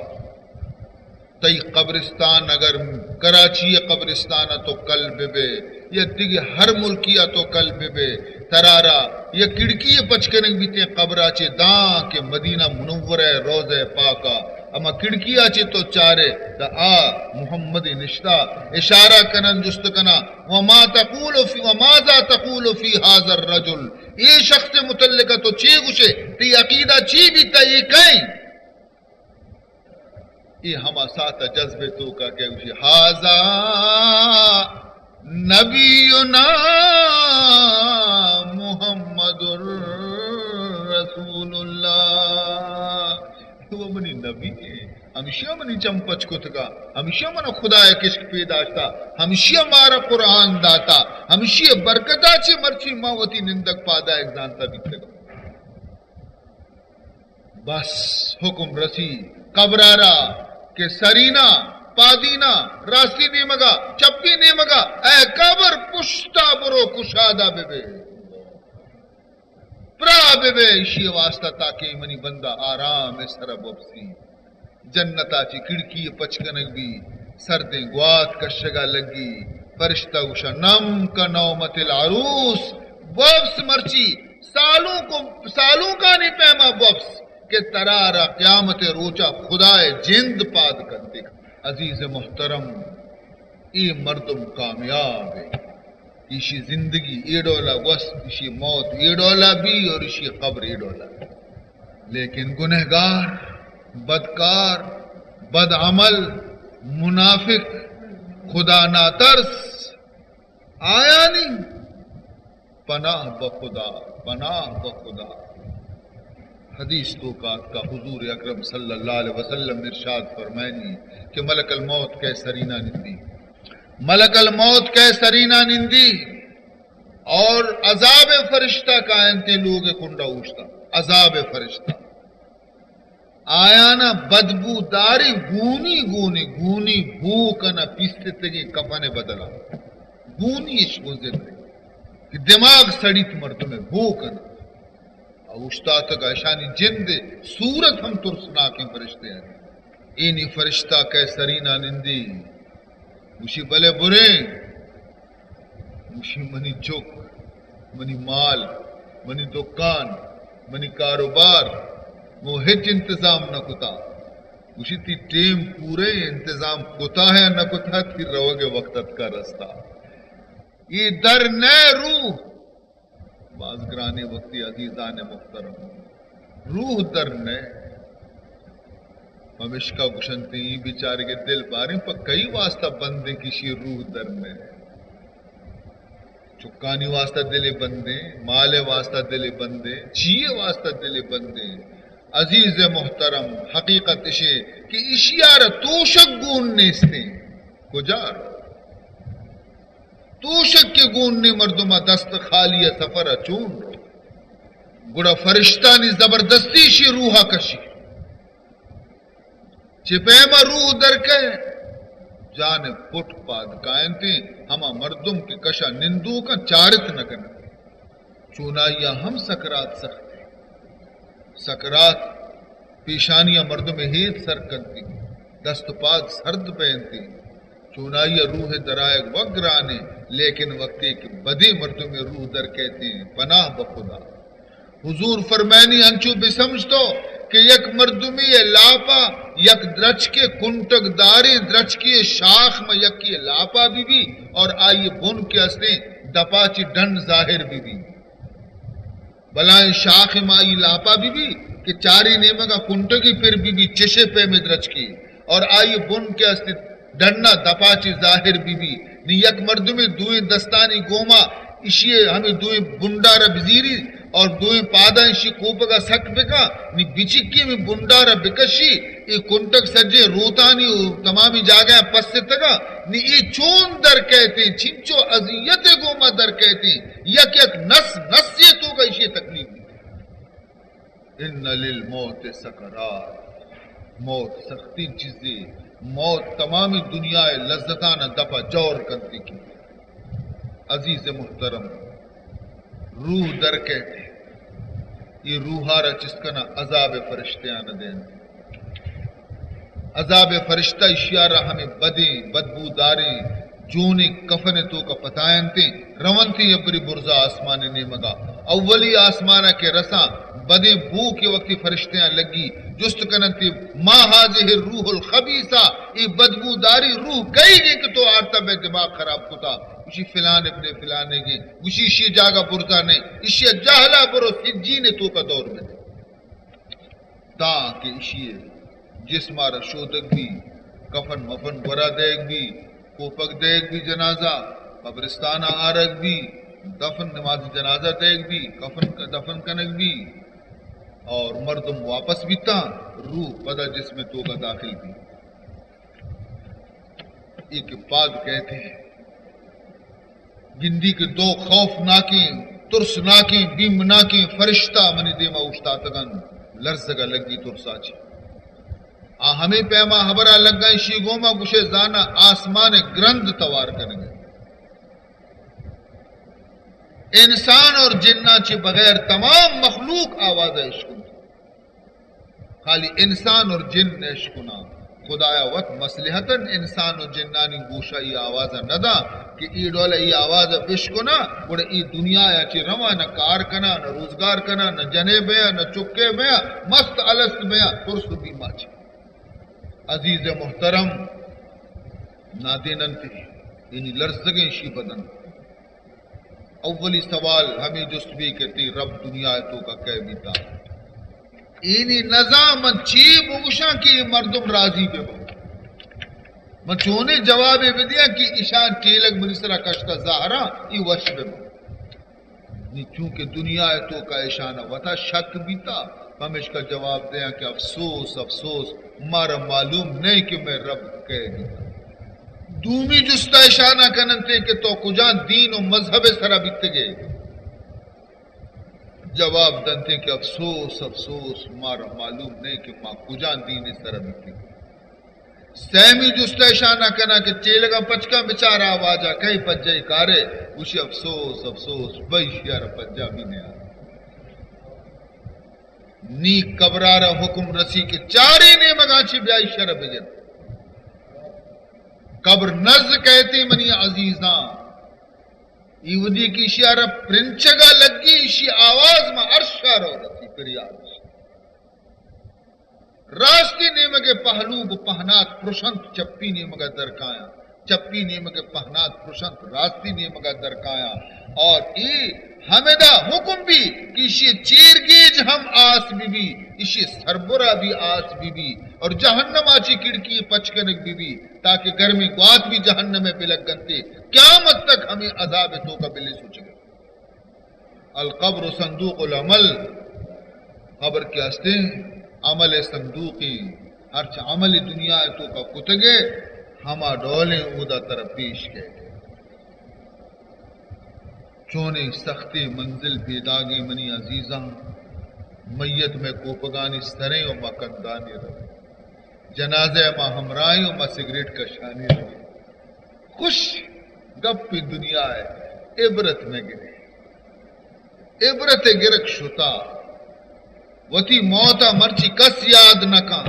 تئی قبرستان اگر کراچی قبرستان تو کل ببے یا دگہ ہر ملکی تو کل ببے، ترارا یا کھڑکی پچ کنگ بیتے قبرا چے داں کہ مدینہ منورہ روضہ پاکا، اما کھڑکیا چے تو چارے دا آ محمد نشتا۔ اشارہ کنن، جست کنا، وما تقول فی، وماذا تقول فی هذا الرجل؟ اے شخص متعلق تو چے گوشے؟ تئی عقیدہ چی بیتا؟ اے کئیں؟ اے ہما ساعت جذبے توکا کہ گوشی، هذا نبینا محمد رسول اللہ۔ وہ منی نبی ہے، ہمشیا منی چم پچ کتگا، ہمشیا منا خدا کشک پیداشتا، ہمشیا مارا قرآن داتا، ہمشیا برکتا چے مرچی ما وتی نندگ پادا ایک زانتا بیتگا۔ بس حکم رسی قبرارا کہ سرینا، پادینا، راستی نیمگا، چپی نیمگا، اے قبر پشتا برو کشادہ ببے۔ پرا ببے ایشی واسطہ تاکہ منی بندہ آرام سر بوپسی۔ جنتا چی کھڑکی پچ کنگ بی، سردیں گوات کشگا لگی، فرشتہ گوشا، نم کا نومت العروس، بوپس مرچی، سالوں کو، سالوں کا نی پیما بوپس کہ ترارا قیامت روچا خدائے جند پاد کنتے۔ عزیز محترم، اے مردم کامیاب ہے۔ ایشی زندگی اے ڈولا گوست، ایشی موت اے ڈولا بی اور ایشی قبر اے ڈولا بی۔ لیکن گنہگار، بدکار، بدعمل، منافق، خدا ناترس، آیانی پناہ بہ خدا، پناہ بہ خدا۔ حدیث توکا آتکا حضور اکرم صلی اللہ علیہ وسلم ارشاد فرمائنی کہ ملک الموت کئے سرینا نندی، ملک الموت کئے سرینا نندی اور عذاب فرشتہ کاینتے لوگ کنڈا اوشتا، عذاب فرشتہ۔ آیانا بدبوداریں گونی گونی گونی بو کنا پیستگیں کفن بدلا۔ گونی اش گوں زندے کہ دماغ سڑیت مردم ء بو کن۔ اوشتاتگ اشانی جند ء صورت ہم ترسناکیں فرشتے انی۔ اینی فرشتہ کئے سرینا نندی، گوشی بلے بریں۔ گوشی منی چک، منی مال، منی دکان، منی کاروبار، مو ہچ انتظام نہ کتا۔ گوشی تی ٹیم پورے انتظام کتا ہے نہ کتا، تی روگ وقت اتکا رستا۔ یہ در نئے روح۔ باز گرانیں وقتی عزیزان محترم، روح در نئے۔ پمیشکا گشنتے ای بیچارگے دل باریں پہ کئی واسطہ بندیں کہ اشی روح در نئے۔ چکانی واسطہ دل بندیں، مال واسطہ دل بندیں، چیئے واسطہ دل بندیں۔ عزیز محترم، حقیقت اشے کہ اشیار توشک گون نیستیں۔ کجا رو؟ توشک کہ گون نے مردم ء دست خالی ء سفر ء چون رو؟ گڑا فرشتانی زبردستی شی روح ء کشی۔ چہ پیم ء روح درکئے، جان ء پٹ پاد کائنتیں، ہما مردم کہ کشا نندوکاں چارت نہ کنت۔ چونائیا ہم سکرات سخت انت۔ سکرات پیشانیا مردم ہید سر کنتی، دست و پاد سرد بینتی۔ چونائیا روح درائگ وت گرانے، لیکن وقتی کہ بدیں مردمے روح درکیتی، پناہ بہ خدا۔ حضور فرمائنی، انچو بسمجھ تو کہ یک مردمی لاپا یک درچکے، کنٹگ داریں درچکے شاخ ما یکی لاپا بی بی اور آئی بن کے استیں دپا چی ڈن ظاہر بی بی۔ بلائیں شاخ ما آئی لاپا بی بی کہ چاری نیمگا کنٹگی پر بی بی، چشے پیمے درچکی اور آئی بن کے است ڈنا دپا چی ظاہر بی بی۔ نی یک مردمے دوئیں دستانی گوما اشی ہمیں دوئیں بنڈارا بزیری اور دوئیں پادا اشی کوپگا سٹ بکا، نی بچکی ہمیں بنڈارا بکشی، اے کنٹگ سجیں روتانی و تمامی جاگہ پستگا، نی اے چون در کہتے، چنچو اذیت گوما در کہتے، یک یک نس نسے توکا اشی تکلیف بیت۔ ان للموت سکرات، موت سختیں چیزے، موت تمامی دنیا ء لذتان دپا جور کنتی کی۔ عزیز محترم، روح در کہتے، یہ روحا را چست کنا عذاب فرشتیان دین۔ عذاب فرشتہ اشیارا ہمیں بدیں، بدبوداریں، جونیں کفن توکا پتائنتیں، رونتیں یبری برزا آسمان نیمگا۔ اولی آسمانا کہ رساں، بدیں بو کہ وقتی فرشتیاں لگی، جست کننتی، ما هذه الروح الخبیثہ، اے بدبوداری روح کئی گے کہ تو آرتا بے دماغ خراب کتا؟ گوشی فلان ابن فلانے گے، گوشی اشی جاگہ برزا نہیں، اشی جہلا برو سجین توکا دور بدے۔ تاں کہ اشی جسم ء را شودگ بی، کفن مفن گورا دئیگ بی، کوپگ دئیگ بی، جنازہ قبرستان ء آرگ بی، دفن نماز جنازہ دئیگ بی، کفن دفن کنگ بی اور مردم واپس بیتاں، روح پدا جسم ء توکا داخل بی۔ اے کہ پاد کئیت، گندی کہ دو خوفناکیں، ترسناکیں، بیمناکیں فرشتہ منی دیما اوشتاتگ انت، لرزگ ء لگی ترسا چہ۔ آ ہمے پیما ہبرا لگا، ایشی گوما گوشے زانا آسمان ء گرند توار کنگ ء۔ انسان اور جناں چہ بغیر تمام مخلوق آواز ء اشکنت۔ خالی انسان اور جن نہ اشکناں۔ خدایا وت مصلحتاً انسان و جنانی گوشا ای آوازا نہ داں کہ ای ڈولا ای آوازا بشکناں، گڑا ای دنیایا چہ رواں نہ کار کناں، نہ روزگار کناں، نہ جنے بیاں، نہ چکے بیاں، مست الست بیاں، ترس و بیما چہ۔ عزیز محترم، نادیننتے، یعنی لرزگیں شی بدن۔ اولی سوال ہمے جست بی کہ تئی رب دنیا ء توکا کئے بیتا؟ اینی نزان من چی بگوشاں کہ اے مردم راضی بہ بنت۔ من چونیں جوابے بدیاں کہ ایشان ٹیلگ منی سرا کشتہ زہراں، اے وش بہ بنت۔ نی چونکہ دنیا ء توکا ایشان ء وتا شک بیتا، پمیشکا جواب دیاں کہ افسوس، افسوس، مارا معلوم نئے کہ مئے رب کئے بیتا۔ دومی جستا اشانا کننتے کہ تو کجام دین و مذہب سرا بیتگے؟ جواب دنتے کہ افسوس، افسوس، مارا معلوم نئے کہ ما کجام دین سرا بیتگے۔ سیمی جست ءَ اشاں نہ کناں کہ چیلگاں پچ کن بچار آ واجہ کئے پجائی کارے، گوشی افسوس، افسوس، بئی شیار پجا بھی نیا۔ نی قبرارا حکم رسی کہ چاریں نیمگاں چی بیائی شر بگر۔ قبر نز کہتے منی عزیزاں، ایودی کی شیارا پرنچگا لگی، اشی آواز ما عرشا رو رسی پریاد۔ راستی نیمگ ءِ پہلو بہ پہنات پرشنت، چپی نیمگ ءَ درکایاں، چپی نیمگ ءِ پہنات پرشنت، راستی نیمگ ءَ درکایاں۔ اور اے ہمدا حکم بھی کہ ایشی چیر گیج ہم آس بہ بی، ایشی سربرا بھی آس بہ بی، اور جہنم ءَ چی کھڑکی پچ کنگ بہ بی، تاکہ گرمیں گوات بھی جہنم ءَ بلگ انتے، قیامت تک ہمیں عذاب ءِ توکا بلے سوچگ۔ القبر صندوق العمل، قبر کہ ہستیں عمل ءِ صندوقیں، ہرچ عمل دنیا ءِ توکا کتگے، ہما ڈولیں اودا ترا پیش کئیت۔ چونیں سختیں منزل پیداگیں منی عزیزاں، میت مئے کوپگانی سریں و ما کندانی رویں۔ جنازہ ءَ ما ہمراہیں و ما سگریٹ کشانی رویں۔ خوش گپی دنیا ءِ عبرت نہ گرے۔ عبرت ءِ گرگ شتا۔ وتی موت ءَ مرچی کس یاد نہ کن۔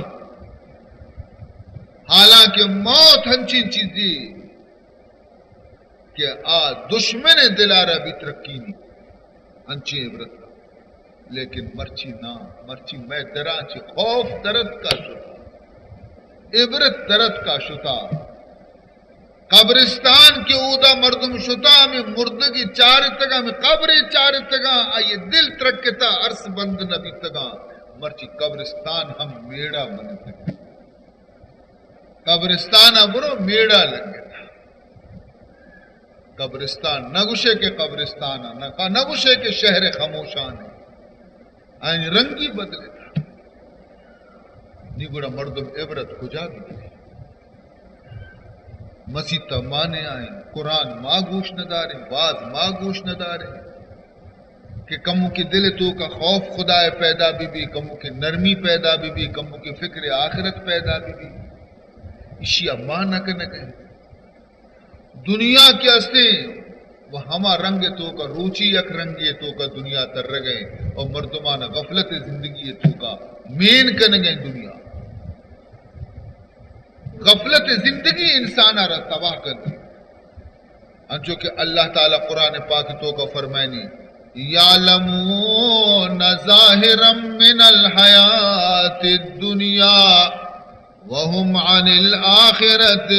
حالانکہ موت ہنچیں چیزے کہ آ دشمن ءِ دل ءَ را بھی ترکینی، انچیں عبرت ءَ۔ لیکن مرچی نہ، مرچی مئے دراں چہ خوف درتکا شتا، عبرت درتکا شتا۔ قبرستان کہ اودا مردم شتا، ہمے مردگی چارتگاں، ہمے قبرے چارتگاں، آئی دل ترکتا، ارس بند نہ بیتگاں۔ مرچی قبرستان ہم میڑا بنتگاں۔ قبرستان ءَ برو میڑا لگتا۔ قبرستان نہ گوشے کہ قبرستان ءَ، نہ، نہ گوشے کہ شہر خموشان ہے۔ آئی رنگی بدلتا۔ نی گڑا مردم عبرت کجا بگرے؟ مسیت ءَ ما نیائیں، قرآن ما گوش نداریں، واز ما گوش نداریں۔ کہ کمو کہ دل توکا خوف خدا ءِ پیدا بہ بی، کمو کہ نرمی پیدا بہ بی، کمو کہ فکر آخرت پیدا بہ بی۔ اشیا ما نہ کنگیں۔ دنیا کہ ہستیں و ہما رنگ توکا، روچی یک رنگے توکا دنیا ترگیں و مردمان غفلت زندگی توکا مین کنگیں دنیا۔ غفلت زندگی انسان ءَ را تباہ کنت۔ انچو کہ اللہ تعالی قرآن پاک توکا فرمائنی، یعلمون ظاہرا من الحیات الدنیا وهم عن الآخرة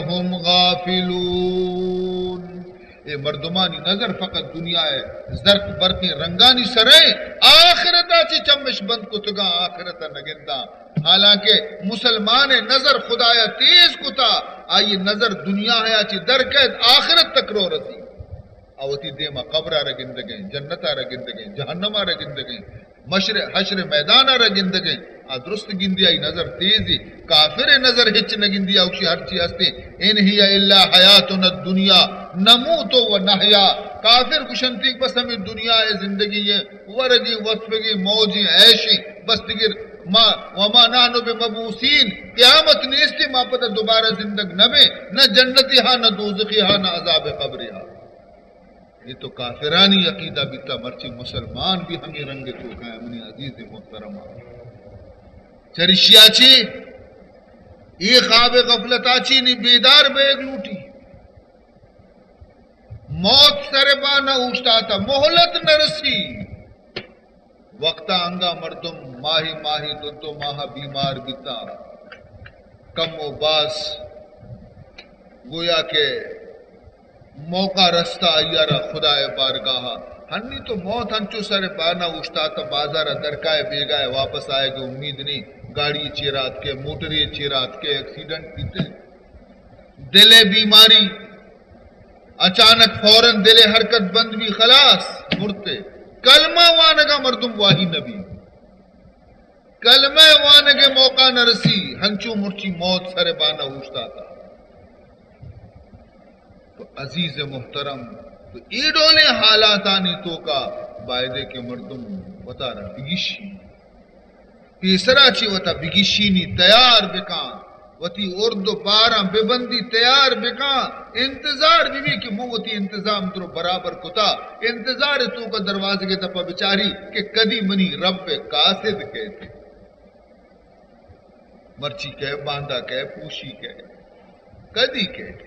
هم غافلون۔ اے مردمانی نظر فقط دنیا ءِ زرق برقیں رنگانی سر ءَ، آخرت ءَ چہ چمش بند کتگاں، آخرت ءَ نگنداں۔ حالانکہ مسلمان ءِ نظر خدایا تیز کتا، آئی نظر دنیا ءَ چہ در کئیت، آخرت تک رو رسی۔ آ وتی دیما قبر ءَ را گندگیں، جنت ءَ را گندگیں، جہنم ءَ را گندگیں، مشر-، حشر میدان ءَ را گندگیں۔ آ درست گندی، آئی نظر تیزی۔ کافر ءِ نظر ہچ نہ گندی، آ گوشی ہرچی ہستیں، ان هي الا حیاتنا الدنیا نموت و نحیا۔ کافر گوشنتی بس ہمیں دنیا ءِ زندگی ءِ ورگی وسپگی موجی عیشی، بس دگر ما، وما نحن بمبعوثین، قیامت نیستی، ما پدا دوبارہ زندگ نہ بیں، نہ جنتی ہا، نہ دوزخی ہا، نہ عذاب قبری ہا۔ اے تو کافرانی عقیدہ بیتا، مرچی مسلمان بھی ہمیں رنگ توکا ہیں، منی عزیز محترم۔ چریشیا چی اے خواب غفلتا چی نی بیدار بیگ لوٹی۔ موت سر با نہ اوشتاتا، مہلت نہ رسی۔ وقتا انگا مردم ماہی ماہی، دو دو ماہ بیمار بیتا، کم و باز گویا کہ موقع رستا آئی ءَ را خدا ءِ بارگاہ ءَ۔ ہنی تو موت انچو سر با نہ اوشتاتا، بازار ءَ درکائے بیگاہ ءَ واپس آئے گے امید نہیں، گاڑی چیرات کے، موٹری چیرات کے، ایکسیڈنٹ بیتے۔ دل ءِ بیماری، اچانک فوراً دل ءِ حرکت بند بی، خلاص، مرتے۔ کلمہ وانگا مردم واہی نبی، کلمہ وانگ ءِ موقع نہ رسی، ہنچو مرچی موت سر با نہ اوشتاتا۔ تو عزیز محترم، تو اے ڈولیں حالاتانی توکا بایدے کہ مردم وتارا بگیشی۔ پیسرا چی وتا بگیشینی، تیار بکاں۔ وتی ارد و باراں بہ بندی، تیار بکاں، انتظار بہ بی کہ من وتی انتظام درو برابر کتا، انتظار توکا دروازگے دپا بچاری کہ کدی منی رب قاصد کئیت۔ مرچی کئے، باندا کئے، پوشی کئے، کدی کئیت؟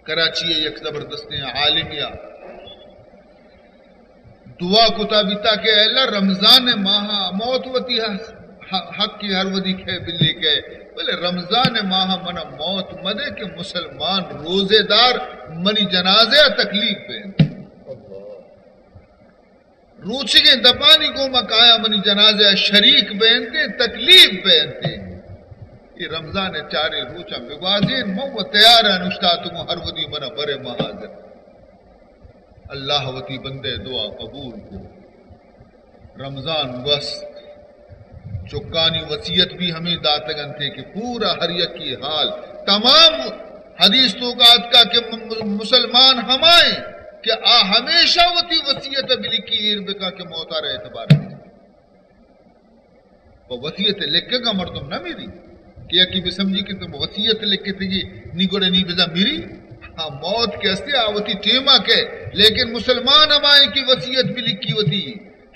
کراچی ء یک زبردستیں عالمے ء دعا کتا بیتا کہ اے اللہ، رمضان ء ماہ ء موت وتی ح-، ح-، حق ء ہر ودی کئے بلی کئے، بلے رمضان ء ماہ ء من ء موت مدے کہ مسلمان روزے دار منی جنازے ء تکلیف بینت۔ روچگیں دپانی گوما کایا منی جنازہ ء شریک بینت، تکلیف بینت۔ اے رمضان ء چاریں روچاں بگوازین، من و تیار ء نشتاتگوں، ہر ودی من ء برے، من حاضر۔ اللہ وتی بندے دعا قبول کو۔ رمضان گوست۔ چکانی وصیت بھی ہمیں داتگ انت کہ پورا ہر یکی حال تمام حدیث توکا اتکا کہ م-، م-، مسلمان ہمائیں کہ آ ہمیشہ وتی وصیت بلکی ایر بکا کہ موتارا اعتبار نہیں۔ پہ وصیت لکھگا مردم نہ میری کہ یکی بسمجھی کہ تم وصیت لکھتگی نی گڑا نی بزا میری۔ ہاں، موت کہ ہستی آ وتی ٹیما کہ، لیکن مسلمان ہمائیں کہ وصیت بلکی وتی۔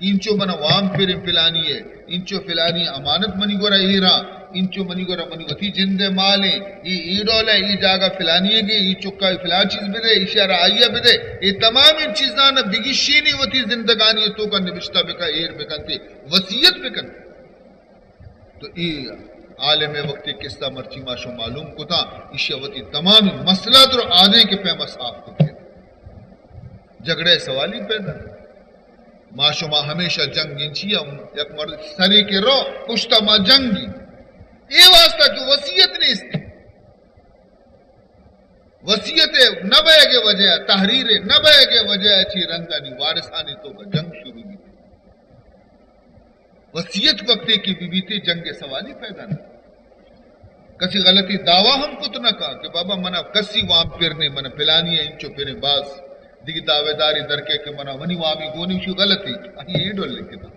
انچو من وام پریں فلانی ء، انچو فلانی امانت منی گورا ایراں، انچو منی گورا منی وتی جند ء مال ء، ای، ای ڈول ء، ای جاگہ فلانی ء گے، ای چکا ای فلان چیز بدے، ایشی ء را آئی ء بدے، اے تمامیں چیزاں بگیشینی وتی زندگانی ء توکا نبشتہ بکن، ایر بکنتے، وصیت بکنتے۔ تو ای عالم ء وقتی قصہ مرچی ما شو معلوم کتا، ایشی ء وتی تمامیں مسئلہ در آدیں کہ پیما صاف کتے۔ جھگڑے سوالی پیدا۔ ما شما ہمیشہ جنگ انچی ہم یک مرد سرے کہ رو پشتا ما جنگی۔ اے واسطہ کہ وصیت نیست۔ وصیت نہ بیگے وجہ، تحریر نہ بیگے وجہ چی رندانی وارثانی توکا جنگ شروع بیت۔ وصیت وقتے کہ بی بیتے جنگ سوالی پیدا نہ۔ کسی غلطی دعویٰ ہم کت نہ کا کہ بابا منا کسی وام پر نے، من پلانی ہے انچو پریں باز دگی دعوے داری درکے کہ منا منی وامی گونی شو غلطی، اہی اے ڈول لکھتا۔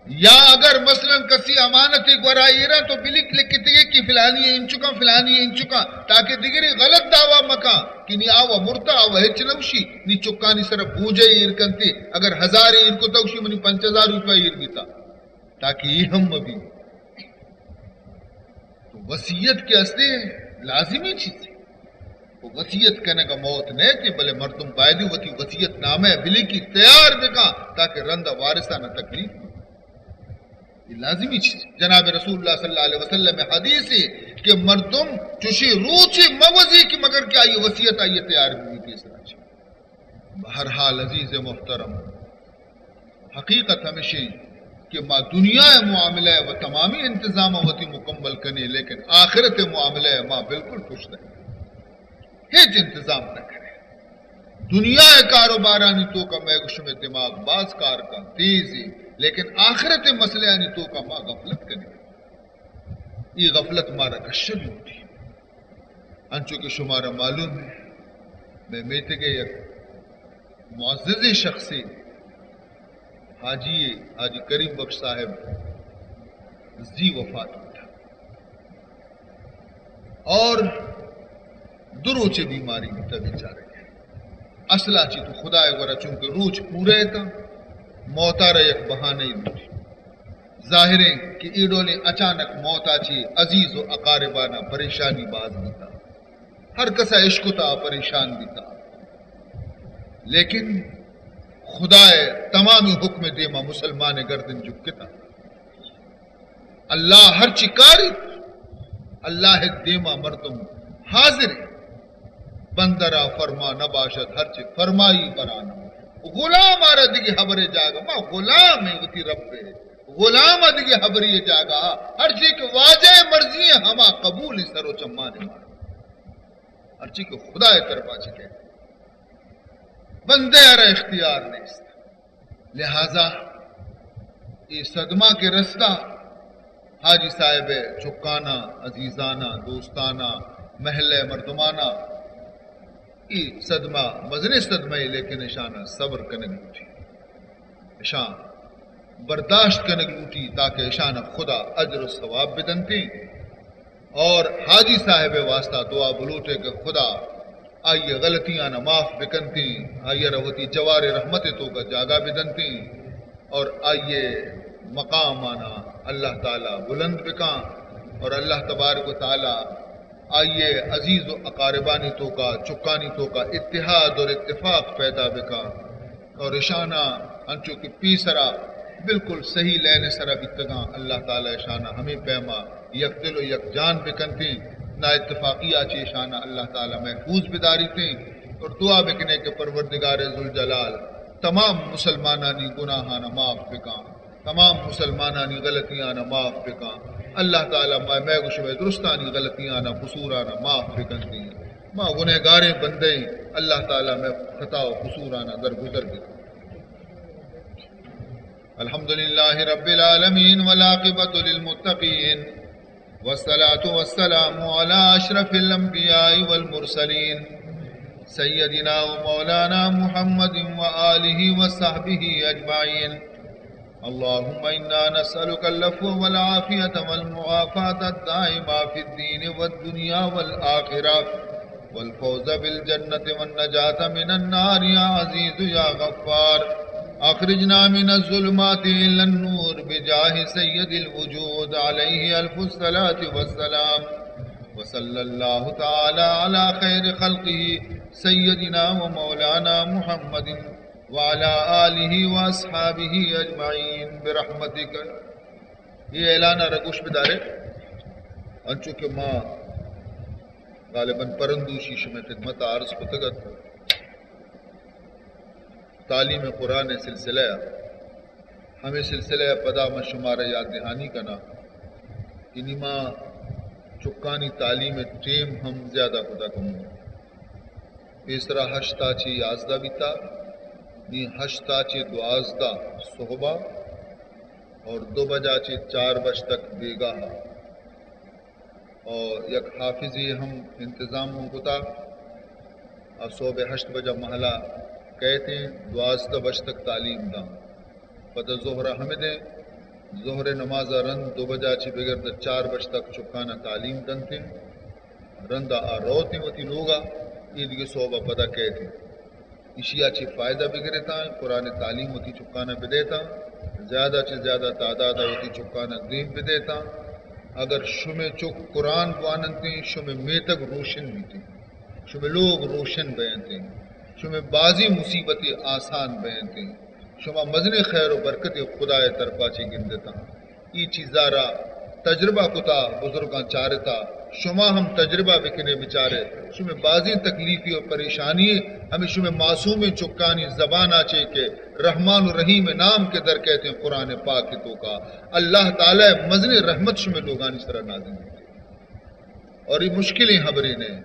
یا اگر مثلاً کسی امانتی گورا ایرا تو بلک لکھتے کہ فلانی انچکا، فلانی انچکا، تاکہ دگری غلط دعویٰ مکا کہ نی آوا مرتا، آوا ہچ نوشی، نی چکانی سر بوجھے ایر کنتے، اگر ہزار ایر کو تو شی منی پنچ ہزار روپے ایر بیتا۔ تاکہ اے ہم مہ بیت۔ تو وصیت کہ ہستے لازمی چیزے۔ تو وصیت کنگا موت نہ تھی، بلے مردم بایدی وتی وصیت نامہ بلکی تیار بکا تاکہ رندا وارثانا تکلیف نہ۔ اے لازمی چیزے۔ جناب رسول اللہ صلی اللہ علیہ وسلم حدیث ہے کہ مردم چوشی روچے موزی کہ مگر کہ آئی وصیت آئی تیار بیت اس طرح۔ بہرحال عزیز محترم، حقیقت ہمیشی کہ ما دنیا ء معاملہ ء و تمامی انتظام وتی مکمل کنیں، لیکن آخرت ء معاملہ ء ما بالکل پشت ہیں، ہچ انتظام نہ کریں۔ دنیا ء کاروبارانی توکا مئے گو شمئے دماغ باز کار کن، تیز ہے، لیکن آخرت ء مسئلہانی توکا ما غفلت کنیں۔ ای غفلت مارا کشگ لوٹی۔ انچو کہ شمارا معلوم ہے، مئے میتگ ء یک معززیں شخصے حاجی، حاجی کریم بخش صاحب زی وفات بیتا اور دو روچے بیماری بیتا بیچارے۔ اصلا چی تو خدا ء گورا چونکہ روچ پورے تا، موتارا یک بہانے لوٹی۔ ظاہریں کہ اے ڈولیں اچانک موتا چی عزیز و اقاربانا پریشانی باز بیتا۔ ہر کسا اشکتا پریشان بیتا۔ لیکن خدا ء تمامی حکم دیما مسلمان گردن جھکتا۔ اللہ ہرچی کاری، اللہ دیما مردم حاضر۔ بندہ را فرما نباشد، ہرچی فرمائی برانا۔ غلام آرا دگی حبر جاگہ، ما غلام ہیں وتی رب ہے۔ غلام دگی حبری جاگہ، ہرچی کہ واجہ مرضی ہے، ہما قبول سر و چمان مارا۔ ہرچی کہ خدا طرفا چکے، بندے آرا اختیار نیست۔ لہذا اے صدمہ کہ رستہ حاجی صاحب ء چکانا، عزیزانا، دوستانا، محلہ مردمانا، اے صدمہ مزنیں صدمہ ء، لیکن اشانا صبر کنگ لوٹی، اشان برداشت کنگ لوٹی تاکہ اشانا خدا اجر و ثواب بدنتے۔ اور حاجی صاحب ءِ واسطہ دعا بلوٹے کہ خدا آئی ءِ غلطیاں معاف بکنتیں، آئی ءَ را وتی جوار رحمت ءِ توکا جاگہ بدنتیں، اور آئی ءِ مقام آنا اللہ تعالی بلند بکاں، اور اللہ تبارک و تعالی آئی ءِ عزیز و اقاربانی توکا، چکانی توکا اتحاد اور اتفاق پیدا بکاں۔ اور اشانا انچو کہ پیسرا بالکل صحیح لین سرا بیتگاں، اللہ تعالی اشانا ہمیں پیما یک دل و یک جان بکنتیں، نا اتفاقی آ چی اشانا اللہ تعالی محفوظ بداریتیں۔ اور دعا بکنے کہ پروردگار ذوالجلال تمام مسلمانانی گناہانا معاف بکاں، تمام مسلمانانی غلطیانا معاف بکاں۔ اللہ تعالی ما، مئے گو شمئے درستانی غلطیانا، قصورانا معاف بکنتیں۔ ما گنہگاریں بندے، اللہ تعالی مئے خطا و قصورانا درگزر بکاں۔ الحمد لله رب العالمين، والعاقبة للمتقين، والصلاة والسلام على أشرف الأنبياء والمرسلين، سيدنا ومولانا محمد وآله وصحبه أجمعين. اللهم إنا نسألك العفو والعافية والمعافاة الدائمة في الدين والدنيا والآخرة، والفوز بالجنة والنجاة من النار يا عزيز يا غفار. أخرجنا من الظلمات إلى النور بجاه سيد الوجود عليه ألف الصلاة والسلام. وصلى الله تعالى على خير خلقه سيدنا ومولانا محمد وعلى آله وأصحابه أجمعين برحمتك. اے اعلان ءَ را گوش بدارے، انچو کہ ما غالباً پرندوشی شمئے خدمت ءَ عرض کتگ ات، تعلیم قرآن ءِ سلسلہ ءَ، ہمے سلسلہ ءَ پدا من شمارا یاد دہانی کناں کہ نی ما چکانی تعلیم ءِ ٹیم ہم زیادہ کتا کمو۔ پیسرا ہشت ءَ چہ یازدہ بیتا، نی ہشت ءَ چہ دوازدہ صحبا اور دو بجا چہ چار بج تک بیگاہ ءَ۔ اور یک حافظے ہم انتظام من کتا، آ صحب ہشت بجا مہلا کئیتیں، دوازدہ بج تک تعلیم داں۔ پدا ظہر ءَ ہمدیں، ظہر ءِ نماز ءَ رند دو بجا چہ بگر تا چار بج تک چکانا تعلیم دنتیں۔ رندا آ روتیں وتی لوگا، اے دگہ صحبا پدا کئیتیں۔ ایشی ءَ چہ فائدہ بگرتاں، قرآن ءِ تعلیم وتی چکانا بدیتاں، زیادہ چہ زیادہ تعداد ءَ وتی چکانا دیم بدیتاں۔ اگر شمئے چک قرآن بواننتیں، شمئے میتگ روشن بیتیں، شمئے لوگ روشن بینتیں، شمئے بازیں مصیبتے آسان بینتیں، شما مزنیں خیر و برکتے خدا ءِ طرفا چہ گندتاں۔ اے چیزا را تجربہ کتا، بزرگاں چارتا، شما ہم تجربہ بکنے بچارے۔ شمئے بازیں تکلیفی و پریشانی ہمے شمئے معصومیں چکانی زبانا چہ کہ رحمان و رحیم نام کہ درکئیتیں قرآن پاک توکا، اللہ تعالی مزنیں رحمت شمئے لوگانی سرا نازل بیت۔ اور اے مشکلیں ہبرے نہ،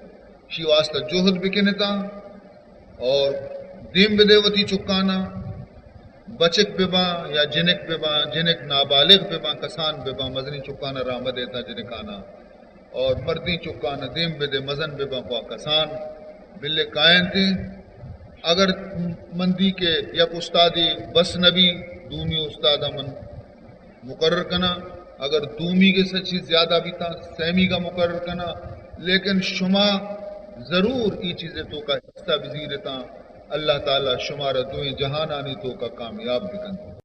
شی واسطہ جہد بکنتاں۔ اور دیم بدے وتی چکانا، بچک بباں یا جنک بباں، جنک نابالغ بباں، کسان بباں، مزنیں چکانا راہ مدیتاں جنکانا، اور مردیں چکانا دیم بدے، مزن بباں خواہ کسان، بلے کائنتیں۔ اگر مندی کہ یک استادے بس نبی، دومی استادا من مقرر کناں، اگر دومیگ ءَ سچی زیادہ بیتاں، سیمیگا مقرر کناں، لیکن شما ضرور اے چیزے توکا حصہ بزیرتاں، اللہ تعالی شمارا دوئیں جہانانی توکا کامیاب بکنت۔